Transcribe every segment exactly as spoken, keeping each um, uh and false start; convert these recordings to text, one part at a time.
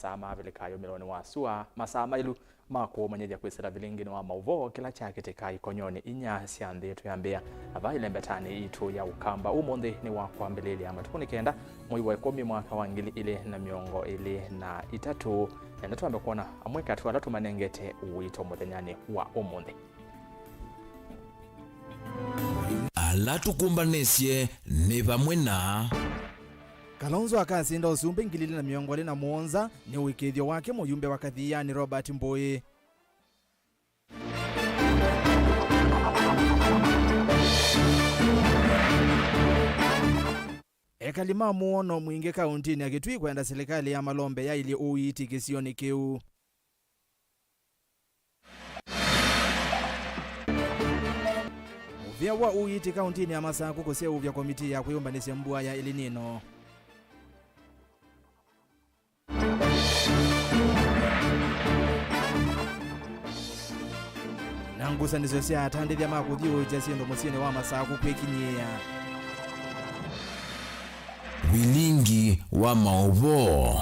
Saa ma avilika yũmĩlonĩ wa sua, masaa maĩlu ma kũũmanyĩthya kwĩsĩla vilingĩnĩ wa maũvoo kĩla kyakĩtĩka ikonyonĩ inya sya nthĩ twĩambĩa. Na vaa ĩlembetanĩ itũ ya Ũkamba, ũmũnthĩ nĩ wa kwambĩlĩlya matukũ nĩ kenda, mwei wa ĩkũmi, mwaka wa ngili ilĩ na mĩongo ĩlĩ na itatũ. Nenda twambe kwona amwe katĩ wa ala tũmanengete ũito mũthenyanĩ wa ũmũnthĩ. Ala tũkũmbanĩsye nĩ vamwe na Kalonzo akasinda ũsumbĩ ngili ilĩ na mĩongo ĩlĩ na mũonza nĩ ũĩkĩĩthyo wake mũyumbe wa Kathiani Robert Mbũĩ. Ekali ma mũono mwingĩ kaũntĩnĩ ya Kitui kwenda silikalĩ ya malombe yaĩlye ũiiti kĩsionĩ kĩu. Mũvĩa wa ũiiti kaũntĩnĩ ya Masakũ kũseũvya komitii ya kwĩyũmbanĩsya mbua ya El Nino. Na ngusanĩsyo sya atandĩthya ma kũthyũũkya syĩndũ mũsyĩnĩ wa Masakũ kwĩkinyĩĩa. Vilingi wa maũvoo.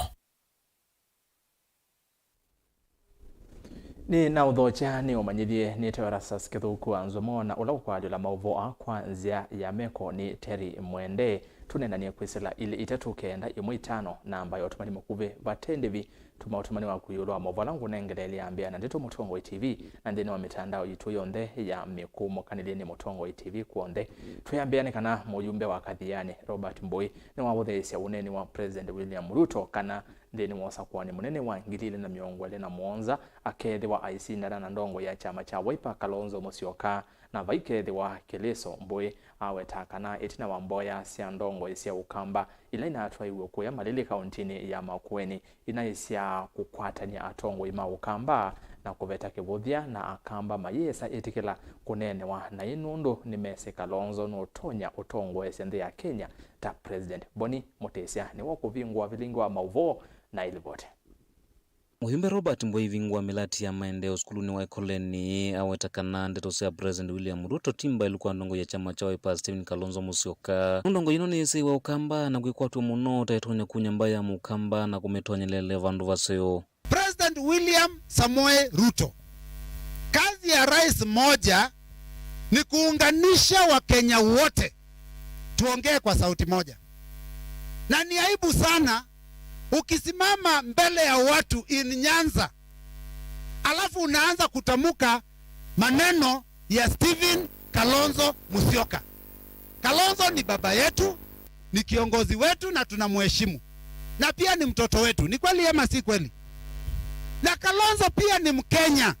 Nĩ na ũthokya nĩ ũmanyĩthye nĩ Teorasas Kĩthũku wa Nzomo, na ũla ũkwalyũla maũvoo aa kwa nzĩa ya meko nĩ Terry Mwende. Tũneenanie kwĩsĩla ilĩ itatũ kenda ĩmwe itano, namba ya ũtũmani mũkuvĩ vate ndĩvi. Tũma ũtũmani waku ĩũlũ wa maũvoo ala ngũnengeleelya ambĩa na ndeto Mũtongoi T V na nthĩnĩ wa mĩtandao yitũ yonthe ya mĩkũũmũkanĩlye nĩ Mũtongoi T V kw'onthe. Twĩambĩa nĩ kana mũyumbe wa Kathiani Robert Mbũĩ nĩwavũthĩĩsya ũneeni wa President William Ruto kana nthĩnĩ wa ũsakũani mũnene wa ngili ilĩ na mĩongo ĩlĩ na mũonza, akeethĩwa aisindana na ndongoi ya kyama kya Wiper, Kalonzo Musyoka, na vaikethĩwa kĩlĩso. Mbũĩ awetaa kana ĩtina wa mboya sya ndongoi sya Ũkamba ila inatwaiwe kũya Malili kaũntĩnĩ ya Makueni, inaĩsya kũkwatany'a atongoi ma Ũkamba na kũveta kĩvũthya, na Akamba mayĩsa ĩtĩkĩla kũneenewa naĩ nũndũ nĩmesĩ Kalonzo nũtonya ũtongoesya nthĩ ya Kenya ta President. Boni Mũtĩsya nĩwe ũkũvingũa vilingi wa maũvoo na ĩlivoti. Mũyumbe Robert Mbũĩ ĩvingũa mĩlati ya maendeeo sukulunĩ wa Ekoleni aweta kana ndeto sya President William Ruto ti mbaĩlu kwa ndongoi ya kyama kya Wiper Stephen Kalonzo Musyoka. Nũndũ ndongoi ĩno nĩyĩsĩĩwe Ũkamba na kwĩkwatw'a mũno ta ĩtonya kunya mbaĩ ya Mũkamba na kũmĩtonyelelea vandũ vaseo. President William Samoei Ruto, kazi ya rais moja ni kuunganisha Wakenya wote, tuongee kwa sauti moja. Na ni aibu sana ukisimama mbele ya watu in Nyanza, alafu unaanza kutamka maneno ya Stephen Kalonzo Musyoka. Kalonzo ni baba yetu, ni kiongozi wetu na tunamheshimu. Na pia ni mtoto wetu. Ni kweli ama si kweli? Na Kalonzo pia ni Mkenya.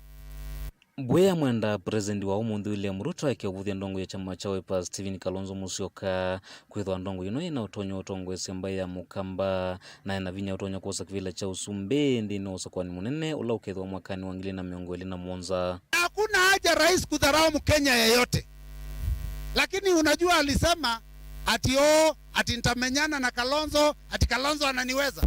Mbũĩ amwenda President wa ũmũnthĩ William Ruto eke ũvũthya ndongoi ya kyama kya Wiper Stephen Kalonzo Musyoka, kwĩthwa ndongoi ĩno yĩna ũtonyi wa ũtongoesya mbaĩ ya Mũkamba, na ena vinya ũtonya kwosa kĩvĩla kya ũsumbĩ nthĩnĩ wa ũsakũani mũnene ũla ũkethĩwa mwakanĩ wa ngili na mĩongo ĩlĩ na mũonza. Hakuna haja rais kudharau Mkenya yeyote. Lakini unajua alisema ati, "Oh, ati nitamenyana na Kalonzo, ati Kalonzo ananiweza."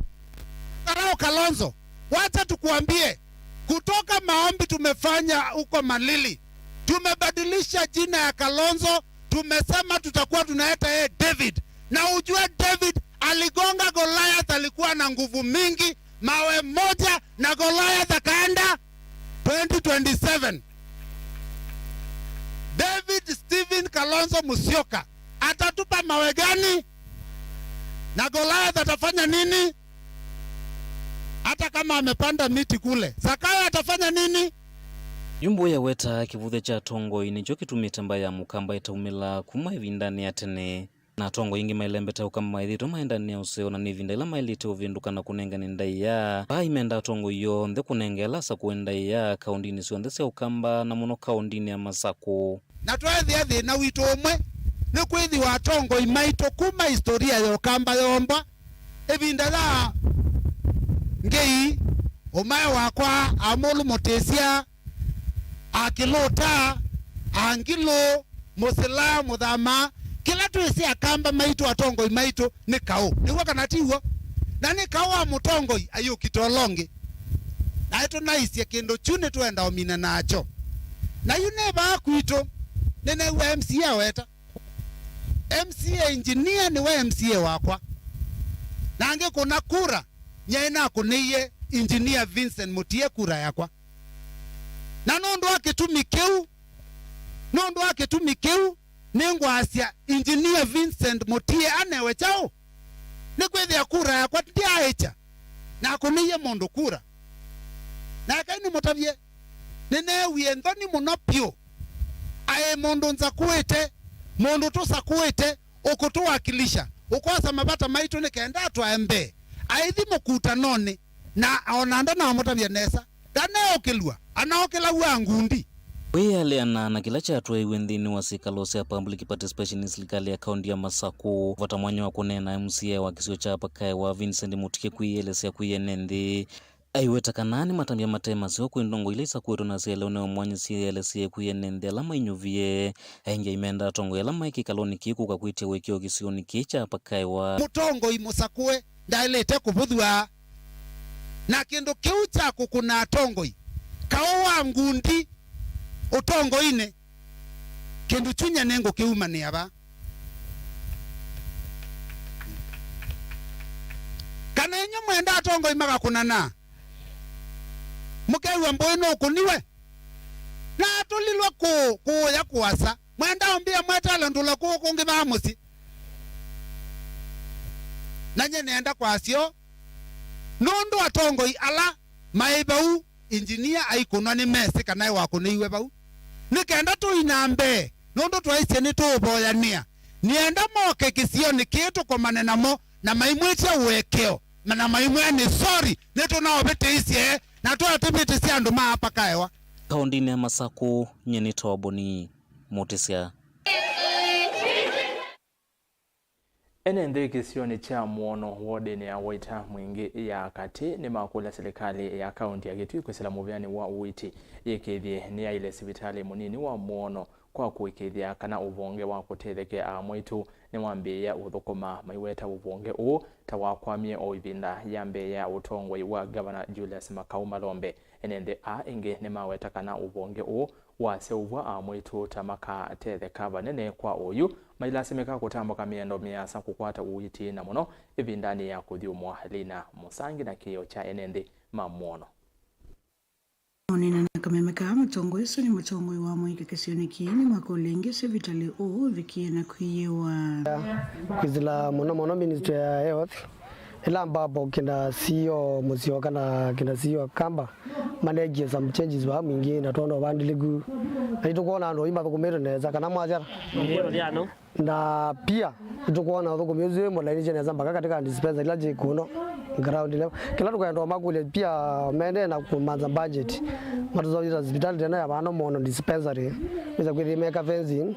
Dharau Kalonzo. Wacha tukuambie, kutoka maombi tumefanya huko Malili, tumebadilisha jina ya Kalonzo, tumesema tutakuwa tunaita yeye David. Na ujue David aligonga Goliath, alikuwa na nguvu mingi, mawe moja na Goliath akaenda. Twenty twenty-seven, David Stephen Kalonzo Musyoka atatupa mawe gani? Na Goliath atafanya nini? Hata kama amepanda miti kule, Zakayo atafanya nini? Yu Mbũĩ aweta kĩvũthya kya atongoi nĩkyo kĩtumĩte mbaĩ ya Mũkamba ĩtaumĩla kuma ĩvindanĩ ya tene. Na atongoi aingĩ mailembete Ũkamba maĩthĩtwe maendanĩa ũseo, na nĩ ĩvinda ĩla maĩlĩte ũvĩndũka na kũnengane ndaĩa. Vaa imenda atongoi onthe kũnenga ala asakũe ndaĩa kaũndĩnĩ syonthe sya Ũkamba, na mũno kaũndĩnĩ ya Masakũ. Na tweethĩa thĩna witũ ũmwe nĩ kwĩthĩwa atongoi maitũ kuma historia ya Ũkamba yoombwa, ĩvinda ya Ngei, ũmae wakwa, Amũlũ Mũtĩsya, Akĩlũta, Angilũ, Mũsĩla, Mũthama, kĩla twĩsĩ Akamba maitũ, atongoi maitũ nĩ kaũ. Nĩw'o kana ti w'o? Na nĩ kaũ wa mũtongoi ayũkita ũla ũngĩ. Naĩ tũnaisye kĩndũ kyu nĩtwenda ũmina nakyo. Na yu nĩ vaa kwitũ, nĩneew'a M C A aweta. M C A engineer nĩwe M C A wakwa. Na angĩkũna kura, nyie nakũnĩie Engineer Vincent Mutie kura yakwa. Na nũndũ wa kĩtumi kĩu, nũndũ wa kĩtumi kĩu, nĩngwasya Engineer Vincent Mutie anewe kyaũ? Nĩkwĩthĩa kura yakwa ndyaaĩkya, nakũnĩie mũndũ kura. Na ekai nĩmũtavye, nĩneewie nthoni mũno vyũ. Aĩ mũndũ nzakũĩte, mũndũ tũsakũĩte, ũkũtũwakilisha, ũkosa mavata maitũ nĩ kenda atwae mbee. Aithi mũkutanonĩ, na ona ndanamũtavya nesa, ndaneũkĩlw'a, anaũkĩlaw'a ngundi. Kwĩyĩaleana na kĩla kyatwaĩiwe nthĩnĩ wa syĩkalo sya public participation nĩ silikalĩ ya kaũnti ya Masakũ, vata mwanya wa kũneena M C A wa kĩsio kya Pakaewa, Vincent Mutie kwĩyĩelesya kwĩ ene nthĩ. Aiweta kana nĩ matambya mate maseo kwĩ ndongo ila isakũĩtwe na syaĩle ũneo mwanya syĩelesie kwĩ ene nthĩ ala mainyuvie. Aingĩ aimenda atongoi ala maĩ kĩkalonĩ kĩĩ kũka kwĩtya ũĩkĩĩo kĩsionĩ kĩĩ kya Pakaewa. Mũtongoi mũsakũe ndaĩlĩte kũvũthw'a na kĩndũ kĩu kya kũkũna atongoi, kaũ wa ngundi ũtongoinĩ. Kĩndũ kyu nyie nĩngũkĩumanĩa va? Kana inyw'ĩ mwenda atongoi makakũnana? Mũkew'a mbũĩ nũkũniwe? Na atũlilwe kũ-, kũũya kũasa. Mwenda ũmbĩa mwetala ndũla kũũ kũngĩ vaa mũsyĩ. Na nyie nĩenda kwasya ũũ, nũndũ atongoi ala maĩ vau, engineer aikũnwa nĩmesĩ kana wakũnĩiwe vau. Nĩ kenda tũi na mbee, nũndũ twaisye nĩtũũvoyanĩa. Nĩenda moke kĩsionĩ kĩĩ tũkomane namo, na maimwĩtya ũekeo, na maimwĩa nĩ sorry, nĩtũnaũvĩtĩisye, na twatĩvĩtĩsya andũ ma Pakaewa. Kaũndĩnĩ ya Masakũ, nyie nĩ Toboni Mũtĩsya. Ene nthĩ kĩsionĩ kya Muono, wodinĩ ya Waita Mwingĩ ya katĩ, nĩmakũlya silikalĩ ya kaũnti ya Kitui kwĩsĩla mũvĩanĩ wa ũiiti yĩkĩĩthye nĩyaĩle sivitalĩ mũnini wa Muono kwa kũĩkĩĩthya kana ũvonge wa kũtethekea amwaitũ nĩwambĩĩa ũthũkũma. Maiweta ũvonge ũũ ta wakwamie o ĩvinda ya mbee ya ũtongoi wa Ngavana Julius Makau Malombe. Ene nthĩ aa ĩngĩ nĩmaweta kana ũvonge ũũ waseũvw'a amwaitũ ta makatetheka vanene kwa oyu, mailasimĩka kũtambũka mĩendo mĩasa kũkwata ũiiti, na mũno ĩvindanĩ ya kũthyũmũa. Lina Mũsangi na kĩĩo kya ene nthĩ ma Muono. Onena na kameme kaa mũtongoi ũsu nĩ mũtongoi wa mũika kĩsionĩ kĩĩ nĩmakũlya ĩngĩ sivitalĩ ũũ ũvikie na kwĩyĩwa. Kwĩsĩla mũno mũno Ministry ya Health, ĩla ambapo kĩna C E O Mũsyoka na kĩna C E O Kamba manengie some changes vaa Mwingĩ, na twona ũvandĩlĩku, na nĩtũkwona andũ aingĩ mathũkũmĩtwe nesa kana mwasyata. Na pia nĩtũkwona ũthũkũmi ũsu wĩ mũlainisye nesa mpaka katika dispensary ila syĩ kuno ground level. Kĩla tũkwenda makũlya pia mendee na kũmanza budget, matũsovie ta sivitalĩ tena ya vano Muono dispensary, wĩsa kwĩthĩa meka fencing,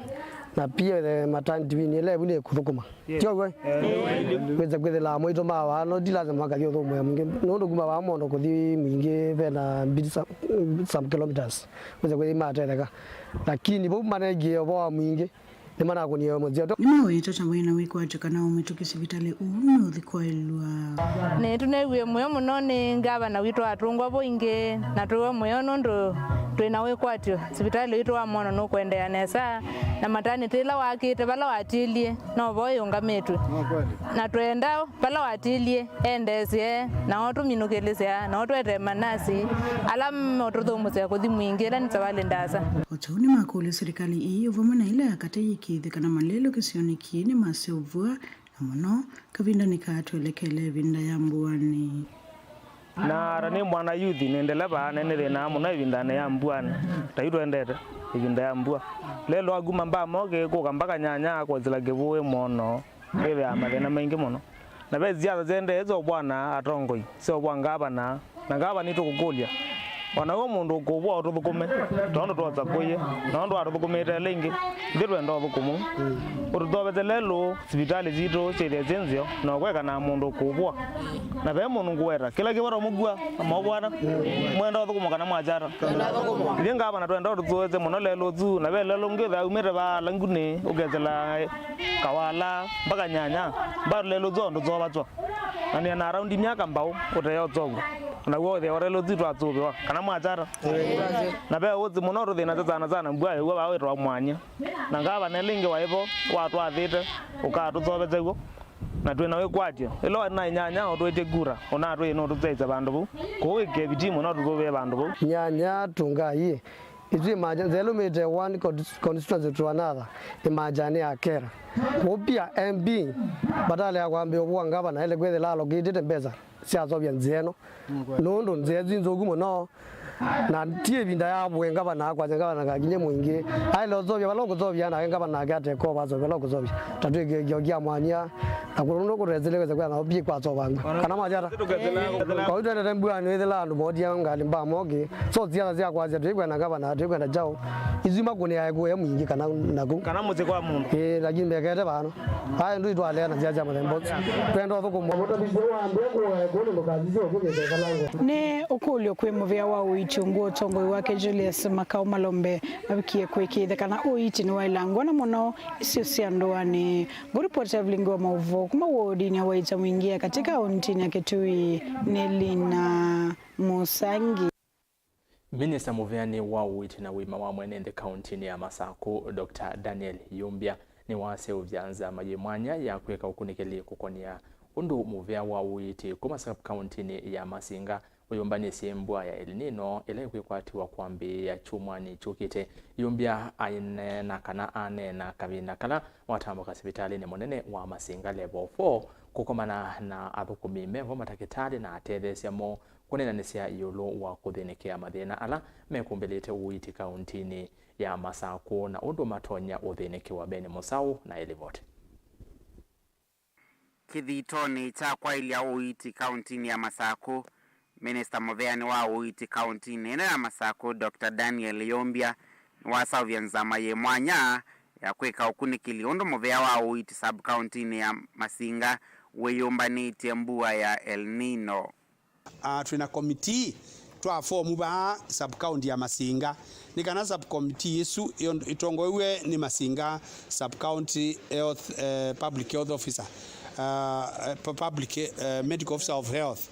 na pia the maternity wing ĩla ĩvu nĩ kũthũkũma. Yes. Ti ũw'o? Eh. Wĩsa kwĩthĩla amwaitũ ma vano ti lazima makathi ũthũmũe Mwingĩ, nũndũ kuma vaa Muono kũthi Mwingĩ vena mbili some, some kilometers. Wĩsa kwĩthĩa matetheka, lakini vau manengie ũvoo wa Mwingĩ, nĩmanakũnie mũseo. Nĩmawetete ta maĩ na wĩkwatyo kana o mĩtũkĩ sivitalĩ ũũ nũthi kwaĩlw'a. Nĩtũneewie mũyo mũno nĩ ngavana witũ atũngwa vo ĩngĩ, na twĩwe mũyo nũndũ twĩ na wĩkwatyo sivitalĩ witũ wa Muono nũkũendeea nesa, na matanĩtĩ ĩla wakĩte vala watilie no vo ĩũngamĩtw'e. Na twenda vala watilie endeesye, nao tũminũkĩlĩsya, nao twete manasi ala motũthũmũsya kũthi Mwingĩ ĩla nĩ savalĩ ndaasa. O ta ũu nĩmakũlya silikalĩ ĩĩ, o vamwe na ĩla ya katĩ yĩkĩĩthye kana malelũ kĩsionĩ kĩĩ nĩmaseũvw'a, na mũno kavindanĩ kaa twelekele ĩvinda ya mbuanĩ. Na ata nĩ mwana yuthi, nĩ ndeleva, na nĩthĩnaa mũno ĩvindanĩ ya mbuanĩ, ta yu twendete ĩvinda ya mbua. Lelũ akuma Mbamokĩ kũka mpaka Nyanya kwĩsĩla Kĩvũĩ Muono. Wĩthĩaa mathĩna maingĩ mũno. Na ve siasa syaendee syaũvwa na atongoi, syaũvwa ngavana, na ngavana nĩtũkũkũlya. O na wĩ mũndũ ũkũvwa ũtũthũkũme, tondũ twosa kũye, na ũndũ watũthũkũmĩte ĩla ĩngĩ, ithyĩ twenda ũthũkũmu. Ũtũthovete lelũ, sivitalĩ sitũ syĩthĩe syĩ nzeo, na ũkweka na mũndũ ũkũvwa. Na ve mũndũ ngũweta, kĩla kĩvata mũkua, na maũvwana, mwenda ũthũkũmwa kana mwakyata. Ithyĩ ngavana twenda ũtũthuĩsye mũno lelũ ũsu, na ve lelũ ũngĩ ũthea umĩte vaa Langunĩ, ũkesĩla Kawala, mpaka Nyanya, mbaa lelũ ũsu ndũsovaswa. Na nĩ na around myaka mbaũ ũtee ũsovwa. Na w'o ũthĩa lelũ ũsu twasũvĩwa, kana mwakyata. Na ve ũsĩ mũno tũthĩnasya sana sana mbua ĩw'a vaa wĩtawa mwanya. Na ngavana ĩla ĩngĩ waĩ vo, watwathĩte, ũkatũsovesya w'o. Na twĩ na wĩkwatyo, ĩla waĩ na inyanya ũtwĩtye kura, ũnatwĩe nũtũsyaĩĩsya vandũ vau. Kũu wĩkĩe vitimu no tũthũvĩe vandũ vau. Nyanya tũngai, itwĩ maja nzĩa ĩlũmĩte one con-, constituency to another, nĩ maja nĩ akera. Kũu pia M P, badala ya kwambĩa ũvũa ngavana, ele kwĩthĩla allocated mbesa syaseũvya nzĩa ĩno. Nũndũ nzĩa ĩsu nthũku mũno, na ti ĩvinda ya vũe ngavana akwasya ngavana kakinye mũingĩ. Aĩle ũseũvya vala ũkũseũvya, nake ngavana nake ateka ũvasya vala ũkũseũvya. Ta twĩkĩkyo kya mwanya, na kũndũ kũtesĩle kwĩsa kwĩana ũpie kwasovangwa. Kana mwasya ata? Kwa hiyo twendete mbuanĩ wĩthĩla andũ mootia ngalĩ mbaa moke. So siasa sya kwasya tũikwenda ngavana, tũikwenda kyaũ. Isu makũnĩa ekuya mwingĩ kana naku. Kana mũsyĩ kwa mũndũ. Ĩĩ, lakini mbekete vano. Aĩ ndũ itwaleana siasa sya mũthemba ũsu. Twenda ũthũkũmwa. Mũtavithyo wa mbĩa kũoa ĩkũlĩ ndũkasisye ũkĩthĩte kalangwa. Nĩ ũkũlyo kwĩ mũvĩa wa ũiiti ũngũ ũtongoi wake Julius Makau Malombe mavikie kwĩkĩĩthya kana ũiiti nĩwaĩlangwa na mũno isio sya ndũanĩ. Ngũripoti ya vilingi wa maũvoo kuma wodinĩ ya Waita Mwingi ya katĩ kaũntinĩ ya Kitui nĩ Lina Musangi. Minista mũveanĩ wa ũiiti na ũima wa mwene nthĩ kaũntinĩ ya Masakũ, Doctor Daniel Yumbya, nĩwaseũvya nzama yĩ mwanya ya kwĩka ũkunĩkĩli kũkonĩa ũndũ mũvea wa ũiiti kuma sub-kaũntinĩ ya Masinga ũyũmbanĩsye mbua ya El Nino ĩla ĩkwĩkwatiwa kwambĩĩa kyumwanĩ kyũkĩte. Yumbya aineena kana aneena kavinda kala watambũka sivitalĩnĩ mũnene wa Masinga Level four kũkomana na athũkũmi mevo, matakĩtalĩ na atetheesya moo kũneenanĩsya ĩũlũ wa kũthĩnĩkĩa mathĩna ala mekũmbĩlĩte ũiiti kaũntinĩ ya Masakũ na ũndũ matonya ũthĩnĩkĩwa. Ben Mũsaũ na ĩlivoti. Kĩthitonĩ kya kwaĩlya ũiiti kaũntinĩ ya Masakũ, minista mũveanĩ wa ũiiti kaũntinĩ ĩno ya Masakũ, Doctor Daniel Yumbya, nĩwaseũvya nzama yĩ mwanya ya kwĩka ũkunĩkĩli ũndũ mũvea wa ũiiti sub-kaũntinĩ ya Masinga wĩyũmbanĩtye mbua ya El Nino. Ah, twĩ na komitii twa fomu vaa sub-county ya Masinga. Nĩ kana sub-committee ĩsu ĩon-, ĩtongoew'e nĩ Masinga Sub-County Health, eh, Public Health Officer, ah, eh, pu-, Public, eh, Medical Officer of Health.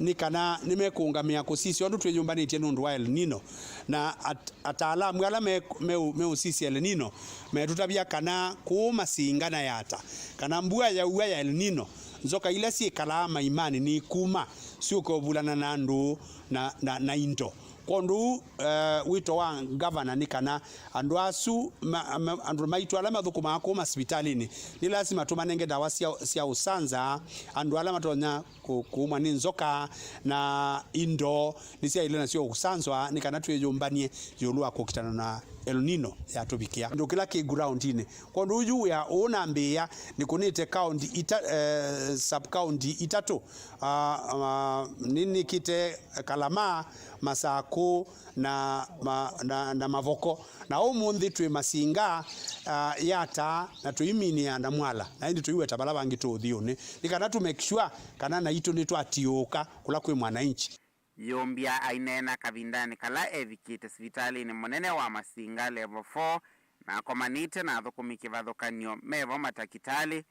Nĩ kana nĩmekũũngamĩa kũsisya ũndũ twĩyũmbanĩtye nũndũ wa El Nino. Na at-, ataalamu ala me, me, meũsisya El Nino metũtavya kana kũũ Masinga na Yata, kana mbua yaua ya El Nino, nzoka ila syĩkalaa maimanĩ nĩikuma syũke ũvulana na andũ na, na, na indo. Kwondũ ũu, eh, wĩto wa ngavana nĩ kana andũ asu ma, ma, andũ maitũ ala mathũkũmaa kũu masivitalĩnĩ nĩ lasima tũmanenge ndawa sya, sya ũsanza andũ ala matonya kũ-, kũumwa nĩ nzoka na indo nĩsyaĩle nasyo kũsanzwa nĩ kana twĩyũmbany'e ĩũlũ wa kũkitana na El Nino yatũvikĩa. Kĩndũ kĩla kĩ groundinĩ. Kwondũ ũyu wĩa ũũ nambĩĩa nĩkũnĩte kaũnti ita-, eh, sub-county itatũ. Ah, ah, nĩnĩkĩte Kalama, Masakũ na, ma-, na, na Mavoko. Na ũmũnthĩ twĩ Masinga, ah, Yata, na tũiminĩa na Mwala. Na ĩndĩ tũiweta vala vangĩ tũũthiũnĩ. Nĩ kana tũ make sure kana naitũ nĩtwatiũũka kũla kwĩ mwananchi. Yumbya aineena kavindanĩ kala evikĩte sivitalĩnĩ mũnene wa Masinga Level four na akomanĩte na athũkũmi kĩvathũkany'o mevo, matakĩtalĩ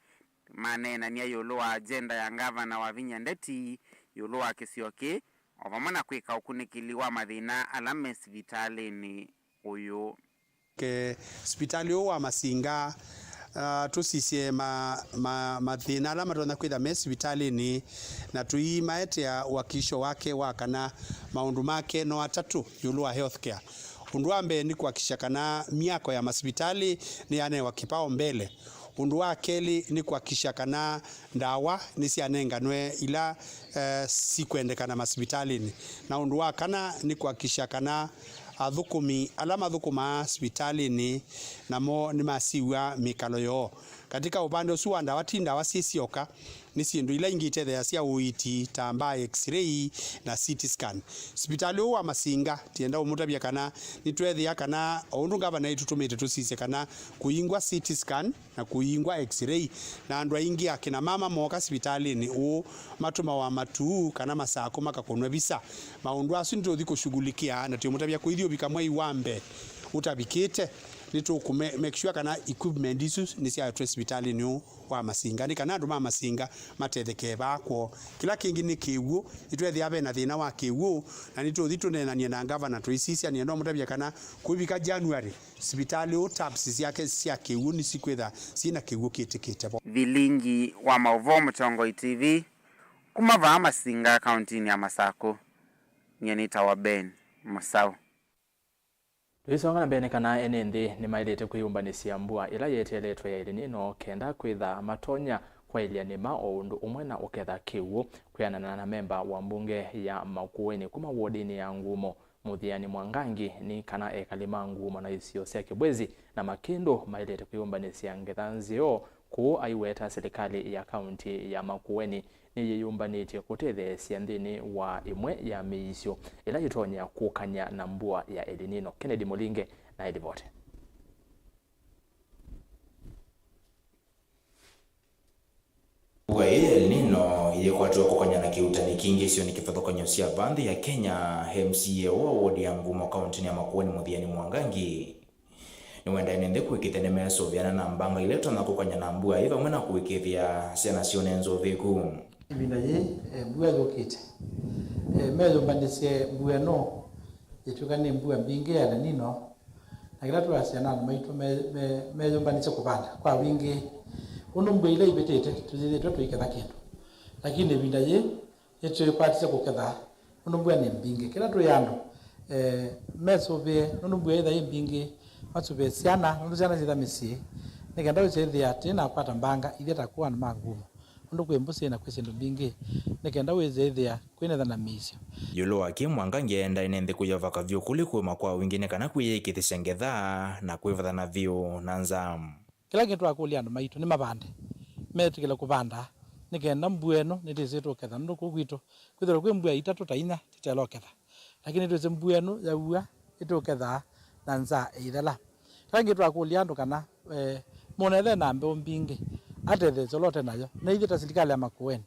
maneenany'a ĩũlũ wa agenda ya ngavana Wavinya Ndeti ĩũlũ wa kĩsio kĩĩ, o vamwe na kwĩka ũkunĩkĩli wa mathĩna ala me sivitalĩnĩ ũyũ. Ke sivitalĩ ũũ wa Masinga, ah, tũsisye ma-, ma-, mathĩna ala matonya kwĩtha me sivitalĩnĩ, na tũimaetea ũakikisho wake wa kana maũndũ make no atatũ ĩũlũ wa healthcare. Ũndũ wa mbee nĩ kũakikisha kana myako ya masivitalĩ nĩyanewa kĩpao mbele. Ũndũ wa kelĩ nĩ kũakikisha kana ndawa nĩsyanenganwe ila, eh, sikwendekana masivitalĩnĩ. Na ũndũ wa kana nĩ kũakikisha kana athũkũmi ala mathũkũmaa sivitalĩnĩ namo nĩmasiw'a mĩkalo yoo. Katika ũvande ũsu wa ndawa, ti ndawa syĩ syoka, nĩ syĩndũ ila ingĩ itetheeasya ũiiti ta mbaa, X-ray na C T scan. Sivitalĩ ũũ wa Masinga, tienda ũmũtavya kana nĩtweethĩa kana o ũndũ ngavana ĩtũtũmĩte tũsisye kana kũingwa C T scan, na kũingwa X-ray, na andũ aingĩ akina mama mooka sivitalĩnĩ ũũ matũmawa matuu kana Masakũ makakũnwe visa. Maũndũ asu nĩtũũthi kũshughulikia, na twĩmũtavya kũithi ũvika mwei wa mbee ũtavikĩte, Nĩtũkũ make sure kana equipment isu nĩsyaetwe sivitalĩnĩ ũũ wa Masinga, nĩ kana andũ ma Masinga matethekee vaa kwoo. Kĩla kĩngĩ nĩ kĩw'ũ, nĩtwethĩa ve na thĩna wa kĩw'ũ, na nĩtũthi tũneenanie na ngavana tũisisya, nĩenda ũmũtavya kana kũivika January, sivitalĩ ũũ taps syake sya kĩw'ũ nĩsikwĩtha syĩ na kĩw'ũ kĩtĩkĩte vo. Vilingi wa maũvoo Mũtongoi T V, kuma vaa Masinga, kauntinĩ ya Masakũ, nyie nĩtawa Ben Mũsaũ. Tũisonga na mbee, nĩ kana ene nthĩ nĩmaĩlĩte kwĩyũmbanĩsya mbua ĩla yeteeletwe ya El Nino kenda kwĩtha matonya kwaĩlya nĩma o ũndũ ũmwe na ũketha kĩw'ũ, kwĩanana na memba wa mbunge ya Makueni kuma wodinĩ ya Ngumo, Mũthiani Mwangangi, nĩ kana ekali ma Ngumo na isio sya Kĩbwezi na Makĩndũ maĩlĩte kwĩyũmbanĩsya ngetha nzeo kũu, aiweta silikalĩ ya kaunti ya Makueni nĩyĩyũmbanĩtye kũtetheesya nthĩnĩ wa ĩmwe ya mĩisyo ĩla yĩtonya kũkany'a na mbua ya El Nino. Kennedy Mũlinge na ĩlivoti. Mbua ĩĩ ya El Nino yĩkwatĩwa kũkany'a na kĩuutani kingĩ isionĩ kĩvathũkany'o sya vaa nthĩ ya Kenya. M C A wa wodi ya Ngumo kauntinĩ ya Makueni, Mũthiani Mwangangi, nĩwendae nĩ nthĩ kũĩkĩĩthya nĩmesũvĩana na mbanga ila itonya kũkany'a na mbua ĩ vamwe na kũĩkĩĩthya syana syone nzũvĩku. Ĩvinda yĩĩ, eh, mbua yũkĩte, eh, meyũmbanĩsye mbua ĩno yĩtw'ĩka nĩ mbua mbingĩ ya El Nino, na kĩla twasya na andũ maitũ me- me- meyũmbanĩsye kũvanda kwa wingĩ. Ũndũ mbua ila ivĩtĩte tũyĩthĩtwe tũiketha kĩndũ, lakini ĩvinda yĩĩ nĩtwĩkwatisye kũketha nũndũ mbua nĩ mbingĩ. Kĩla twĩ andũ, eh, mesũvĩe nũndũ mbua yĩtha yĩ mbingĩ, masũvĩe syana nũndũ syana syĩtha mĩsyĩ, nĩ kenda wĩsĩthĩa tĩnakwata mbanga ithyĩ ta kũũ andũ ma Ngumo, nũndũ kwĩ mbũsĩ na kwĩ syĩndũ mbingĩ, nĩ kenda wĩsĩthĩa kwĩnetha na mĩisyo. Ĩũlũ wa kĩĩ, Mwangangi endae nĩ nthĩ kũyovaka vyũ kũlĩ kũĩma kwa wingĩ nĩ kana kwĩyĩkĩĩthĩsya ngetha na kwĩvathana vyũ na nzaa. Kĩla kĩndũ twakũlya andũ maitũ nĩmavande, metĩkĩle kũvanda, nĩ kenda mbua ĩno nĩtwĩsĩ tũketha, nũndũ kũu kwitũ kwĩthĩwa kwĩ mbua itatũ ta inya tĩtela ũketha, lakini nĩtwĩsĩ mbua ĩno yaua ĩtũkethaa na nzaa ĩithela. Kĩla kĩngĩ twakũlya andũ kana, eh, mũnethe na mbeũ mbingĩ, atetheesye ũla ũte nayo, na ithyĩ ta silikalĩ ya Makueni,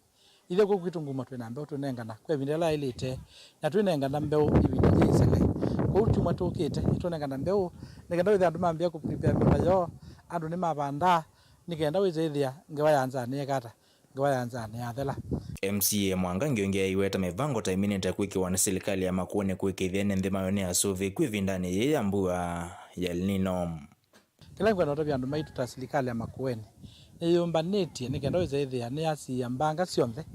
ithyĩ kũu kwitũ Ngumo twĩ na mbeũ tũnengana kwa ĩvinda yĩla yaĩlĩte, na twĩnengana mbeũ ĩvinda yĩ ĩsele. Kwoou kyumwa tũkĩte, nĩtũnengana mbeũ nĩ kenda wĩthĩa andũ mambĩĩa kũprepare mĩũnda yoo, andũ nĩmavandaa, nĩ kenda wĩsĩthĩa ngewa ya nzaa nĩyeka ata, ngewa ya nzaa nĩyathela. M C A Mwangangi ũngĩ aiweta mĩvango ta ĩminĩte kwĩkĩwa nĩ silikalĩ ya Makueni kũĩkĩĩthya ene nthĩ mayo nĩ asũvĩku ĩvindanĩ yĩĩ ya mbua ya El Nino. Kĩla ngwenda ũtavya andũ maitũ ta silikalĩ ya Makueni, nĩyĩyũmbanĩtye nĩ kenda wĩsĩthĩa nĩyasiĩa mbanga syonthe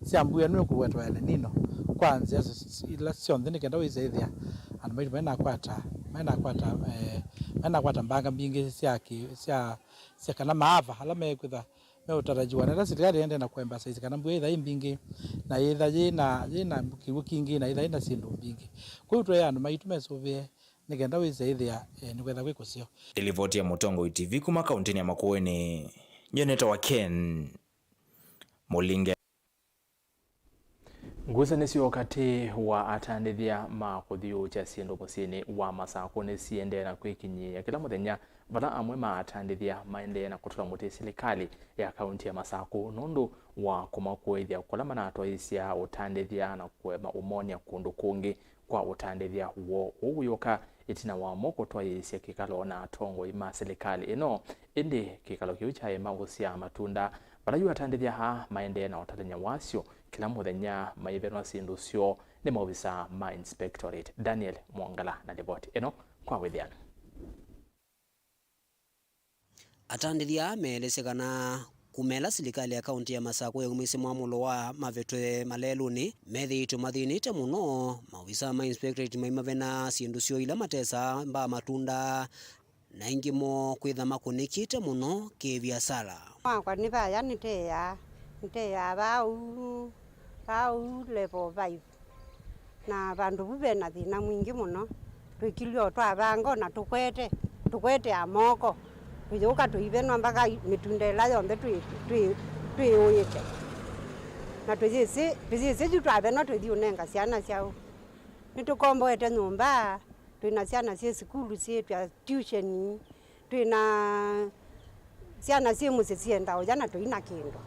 sya mbua ĩno ĩkũwetwa El Nino kwa nzĩa s- s- ila syonthe, nĩ kenda wĩsĩthĩa andũ maitũ mainakwata, mainakwata, eh, mainakwata mbanga mbingĩ sya kĩ- sya sya kana maafa ala mekwĩtha meũtarajiwa. Na ĩla silikalĩ ĩendee na kũemphasize kana mbua yĩtha yĩ mbingĩ, na yĩtha yĩ na, yĩ na kĩw'ũ kingĩ, na yĩtha yĩ na syĩndũ mbingĩ. Kwoou tũee andũ maitũ mesũvĩe nĩ kenda wĩsĩthĩa, eh, nĩkwĩtha kwĩ kũseo. Ĩlivoti ya Mũtongoi T V kuma kauntinĩ ya Makueni, nyie nĩtawa Ken Mũlinge. Ngusanĩsyo katĩ wa atandĩthya ma kũthyũũkya syĩndũ mũsyĩnĩ wa Masakũ nĩsiendee na kwĩkinyĩĩa kĩla mũthenya, vala amwe ma atandĩthya maendee na kũtũla mũtĩ silikalĩ ya kaunti ya Masakũ nũndũ wa kũmakũĩthya kũla manatwaĩĩsya ũtandĩthya na kũema ũmony'a kũndũ kũngĩ kwa ũtandĩthya woo. Ũu wĩũka ĩtina wamo kũtwaĩĩsya kĩkalo na atongoi ma silikalĩ ĩno, ĩndĩ kĩkalo kĩu kyaema ũsyaa matunda. Vala yu atandĩthya aa maendee na ũtavany'a wasyo kĩla mũthenya, maivenwa syĩndũ syoo nĩ maovisaa ma Inspectorate. Daniel Mwongala na livoti ĩno kwa wĩthĩano. Atandĩthya aa meelesya kana kuma ĩla silikalĩ ya kaunti ya Masakũ yaumĩsye mwamũlo wa mavetwe malelũnĩ, methĩĩtwe mathĩnĩte mũno maovisaa ma Inspectorate maimavena syĩndũ syoo ila matesaa mbaa matunda, na aingĩ moo kwĩtha makũnĩkĩte mũno kĩ-viasala. Wakwa nĩ vaya nĩteaa, nĩteaa vaa ũu, vaa ũu level five. Na vandũ vu ve na thĩna mwingĩ mũno. Twĩkilw'e o twavanga o na tũkwete, tũkwetea moko, tũyũka tũivenwa mpaka i- mĩtunda ĩla yonthe twĩ- twĩ- twĩũĩte. Na tũyĩsĩ, tũyĩsĩ yu twavenwa tũthi ũnenga syana syaũ. Nĩtũkomboete nyũmba, twĩ na syana syĩ sukulu syĩtw'a tuition, twĩ na syana syĩ mũsyĩ syenda ũya na tũi na kĩndũ.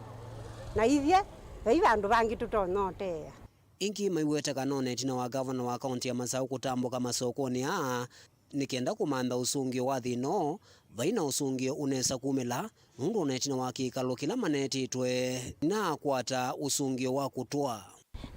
Na ithyĩ, vai vandũ vangĩ tũtonya ũteea. Ĩngĩ maiweta kana o na ĩtina wa ngavana wa kaunti ya Masakũ kũtambũka masokonĩ aa, nĩ kenda kũmantha ũsũngĩo wa thĩna ũũ, vai na ũsũngĩo ũnesa kumĩla, nũndũ o na ĩtina wa kĩkalo kĩla manetĩtwe, nĩnaakwata ũsũngĩo wa kũtw'a.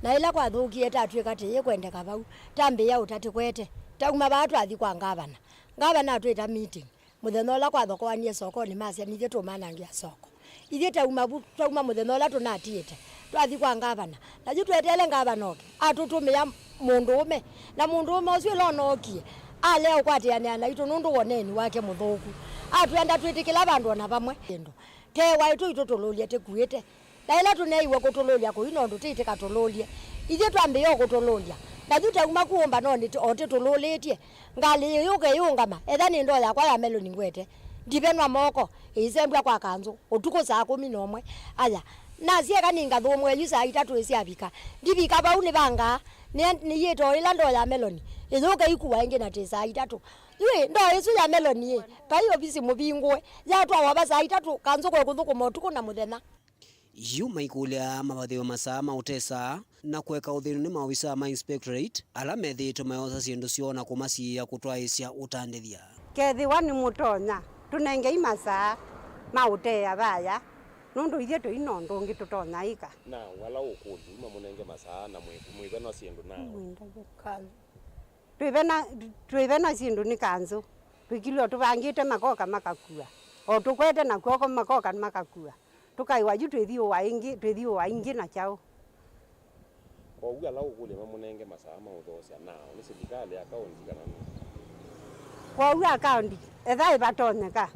Na ĩla kwathũkie, tatw'ĩka tĩyĩkwendeka vau, tambĩĩa ũtatĩkwete, tauma vaa twathi kwa ngavana. Ngavana atwĩta meeting. Mũthenya ũla kwathokoanie sokonĩ, masya, "Nithyĩ tũmanangĩa soko." Ithyĩ tauma vu, twauma mũthenya ũla tũnatiĩte, twathi kwa ngavana. Na yu tweteele ngavana oke, atũtũmĩa mũndũũme. Na mũndũũme ũsu ĩla ũnookie, alea ũkwatĩanĩa naitũ nũndũ wa ũneeni wake mũthũku. Atwĩa ndatwĩtĩkĩla vandũ o na vamwe kĩndũ. Tee waitũ itũtũlũlye tĩkuĩte. Na ĩla tũneeiwe kũtũlũlya kũu nũndũ tĩitĩka tũlũlye. Ithyĩ twambĩĩa o kũtũlũlya. Na yu tauma kũũ mbanonĩ tĩ-, o tĩtũlũlĩtye. Ngalĩ ĩyũka ĩyũngama, etha nĩ ndoo yakwa ya meloni ngwete. Ndivenwa moko, ĩisembw'a kwa kanzũ, ũtukũ saa kũmi na ũmwe. Aya, nasya eka nĩngathũmũe yu saa itatũ ĩsyavika. Ndivika vau nĩvangaa, nĩ-, nĩyĩte o ĩla ndoo ya meloni ĩyũka ĩkua ĩngĩ na tĩ saa itatũ. Yu ĩ, ndoo ĩsu ya meloni ĩ, vai ovisi mũvingũe, yatwawa va saa itatũ, kanzũ kwĩ kũthũkũma ũtukũ na mũthenya. Yu maikũlya mavathĩwe masaa ma ũtesa na kũeka ũthĩnu nĩ maovisaa ma inspectorate ala methĩĩtwe mayosa syĩndũ syoo na kũmasiĩĩa kũtwaĩĩsya ũtandĩthya. Kethĩwa nĩmũtonya, tũnengei masaa ma ũteea vaya, nũndũ ithyĩ tũi na ũndũ ũngĩ tũtonya ĩka. Na wala ũkũlyu, mamũnenge masaa na mwĩ-, mwĩvenwa syĩndũ nao. Mwĩndavye kanzũ. Twĩvena, twĩvena syĩndũ nĩ kanzũ. Twĩkilwe tũvangĩte makoka makakua. O tũkwete na kw'oko makoka makakua. Tũkaĩwa yu twĩthiũwa ĩngĩ, twĩthiũwa ĩngĩ na kyaũ? Kwoou ala ũkũlya mamũnenge masaa ma ũthoosya nao nĩ silikalĩ ya kaũnti kana nũũ? Kwoou akaũnti, etha ĩvatonyeka,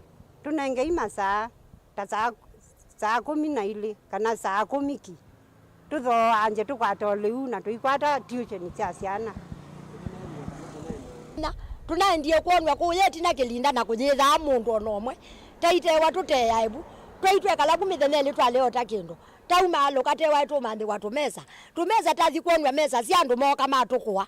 tũnengei masaa ta saa, saa kũmi na ilĩ kana saa kũmi ki. Tũthooangye, tũkwata ũlĩu, na tũikwata tuition sya syana. Na tũnaendie kwonw'a kũya ĩtina kĩlinda na kũyĩthaa mũndũ o na ũmwe. Taitewa tũteea ĩvu. Twai twekala vu mĩthenya ĩlĩ twaleota kĩndũ. Taumaalũka tewae tũmanthĩwa tũmesa. Tũmesa tathi kwonw'a mesa sya andũ mooka matũkũa.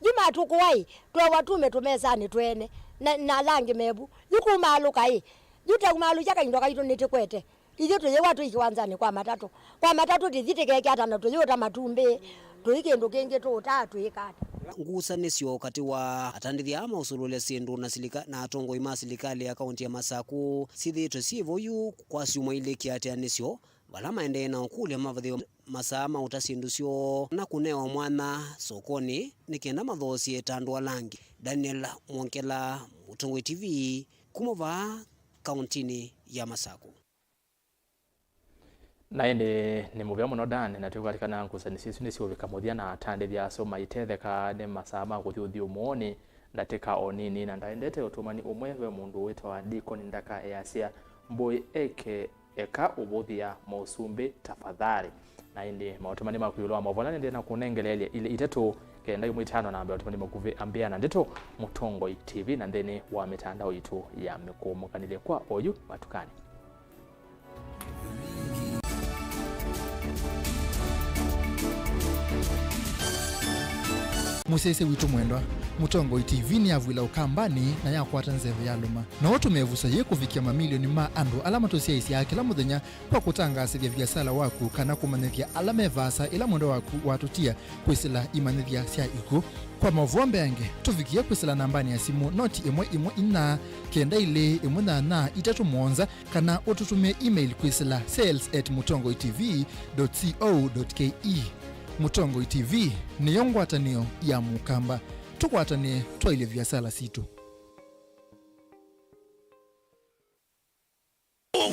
Yu matũkũa-ĩ, twewa tume tũmesanĩ twene na, na ala angĩ mevu. Yu kumaalũka-ĩ, yu taumaalũkya kaindo kaitũ nĩtĩkwete. Ithyĩ tũyĩwa twĩ kĩwanzanĩ kwa matatũ. Kwa matatũ tĩthi tĩkeke ata na tũyũta matumbĩ, tũi kĩndũ kĩngĩ tũũtaa twĩka ata? Ngusanĩsyo katĩ wa atandĩthya aa maũsũlũlya syĩndũ na silika-, na atongoi ma silikalĩ ya kaũnti ya Masakũ syĩthĩĩtwe syĩ vo yu kwa syumwa ilĩ kĩatĩanĩsyo, vala maendee na ũkũlya mavathĩwe masaa ma ũta syĩndũ syoo na kũnewa mwanya sokonĩ nĩ kenda mathoosye ta andũ ala angĩ. Daniel Mwongela, Mũtongoi T V, kuma vaa kaũntinĩ ya Masakũ. Na ĩndĩ nĩ mũvea mũno Dan, na twĩkwatĩkana ngusanĩsyo isu nĩsiũvika mũthya, na atandĩthya asu maitetheka nĩ masaa ma kũthi ũthyũmũonĩ ndatĩka o nini, na ndaendete ũtũmani ũmwe ve mũndũ wĩtawa Deacon Ndaka easya, mbũĩ eke eka ũvũthĩa maũsumbĩ tafadhali. Na ĩndĩ maũtũmani maku ĩũlũ wa maũvoo nĩndĩ na kũnengeleelya ilĩ itatũ kenda imwe itano na mbee ũtũmani makuvĩ ambĩa na ndeto Mũtongoi T V na nthĩnĩ wa mĩtandao itũ ya mĩkũũmũkanĩlye kwa oyu matukani. Mũsyaĩĩsya witũ mwendwa, Mũtongoi T V nĩyavw'ĩla Ũkambanĩ na yakwata nzeve yalũma. No ũtũme ĩvuso yĩĩ kũvikĩa mamilioni ma andũ ala matũsyaĩĩsyaa kĩla mũthenya kwa kũtangaasĩthya viasala waku kana kũmanyĩthya ala me vaasa ĩla mwendwa waku watũtia kwĩsĩla imanyĩthya sya ikw'ũ. Kwa maũvoo mbeange, tũvikĩe kwĩsĩla nambanĩ ya simũ noti ĩmwe ĩmwe inya kenda ilĩ ĩmwe nyanya itatũ mũonza, kana ũtũtũmĩe email kwĩsĩla sales at mũtongoi T V dot co dot K E. Mũtongoi T V nĩyo ngwatanĩo ya Mũkamba. Tũkwatanĩe twaĩlye viasala sitũ.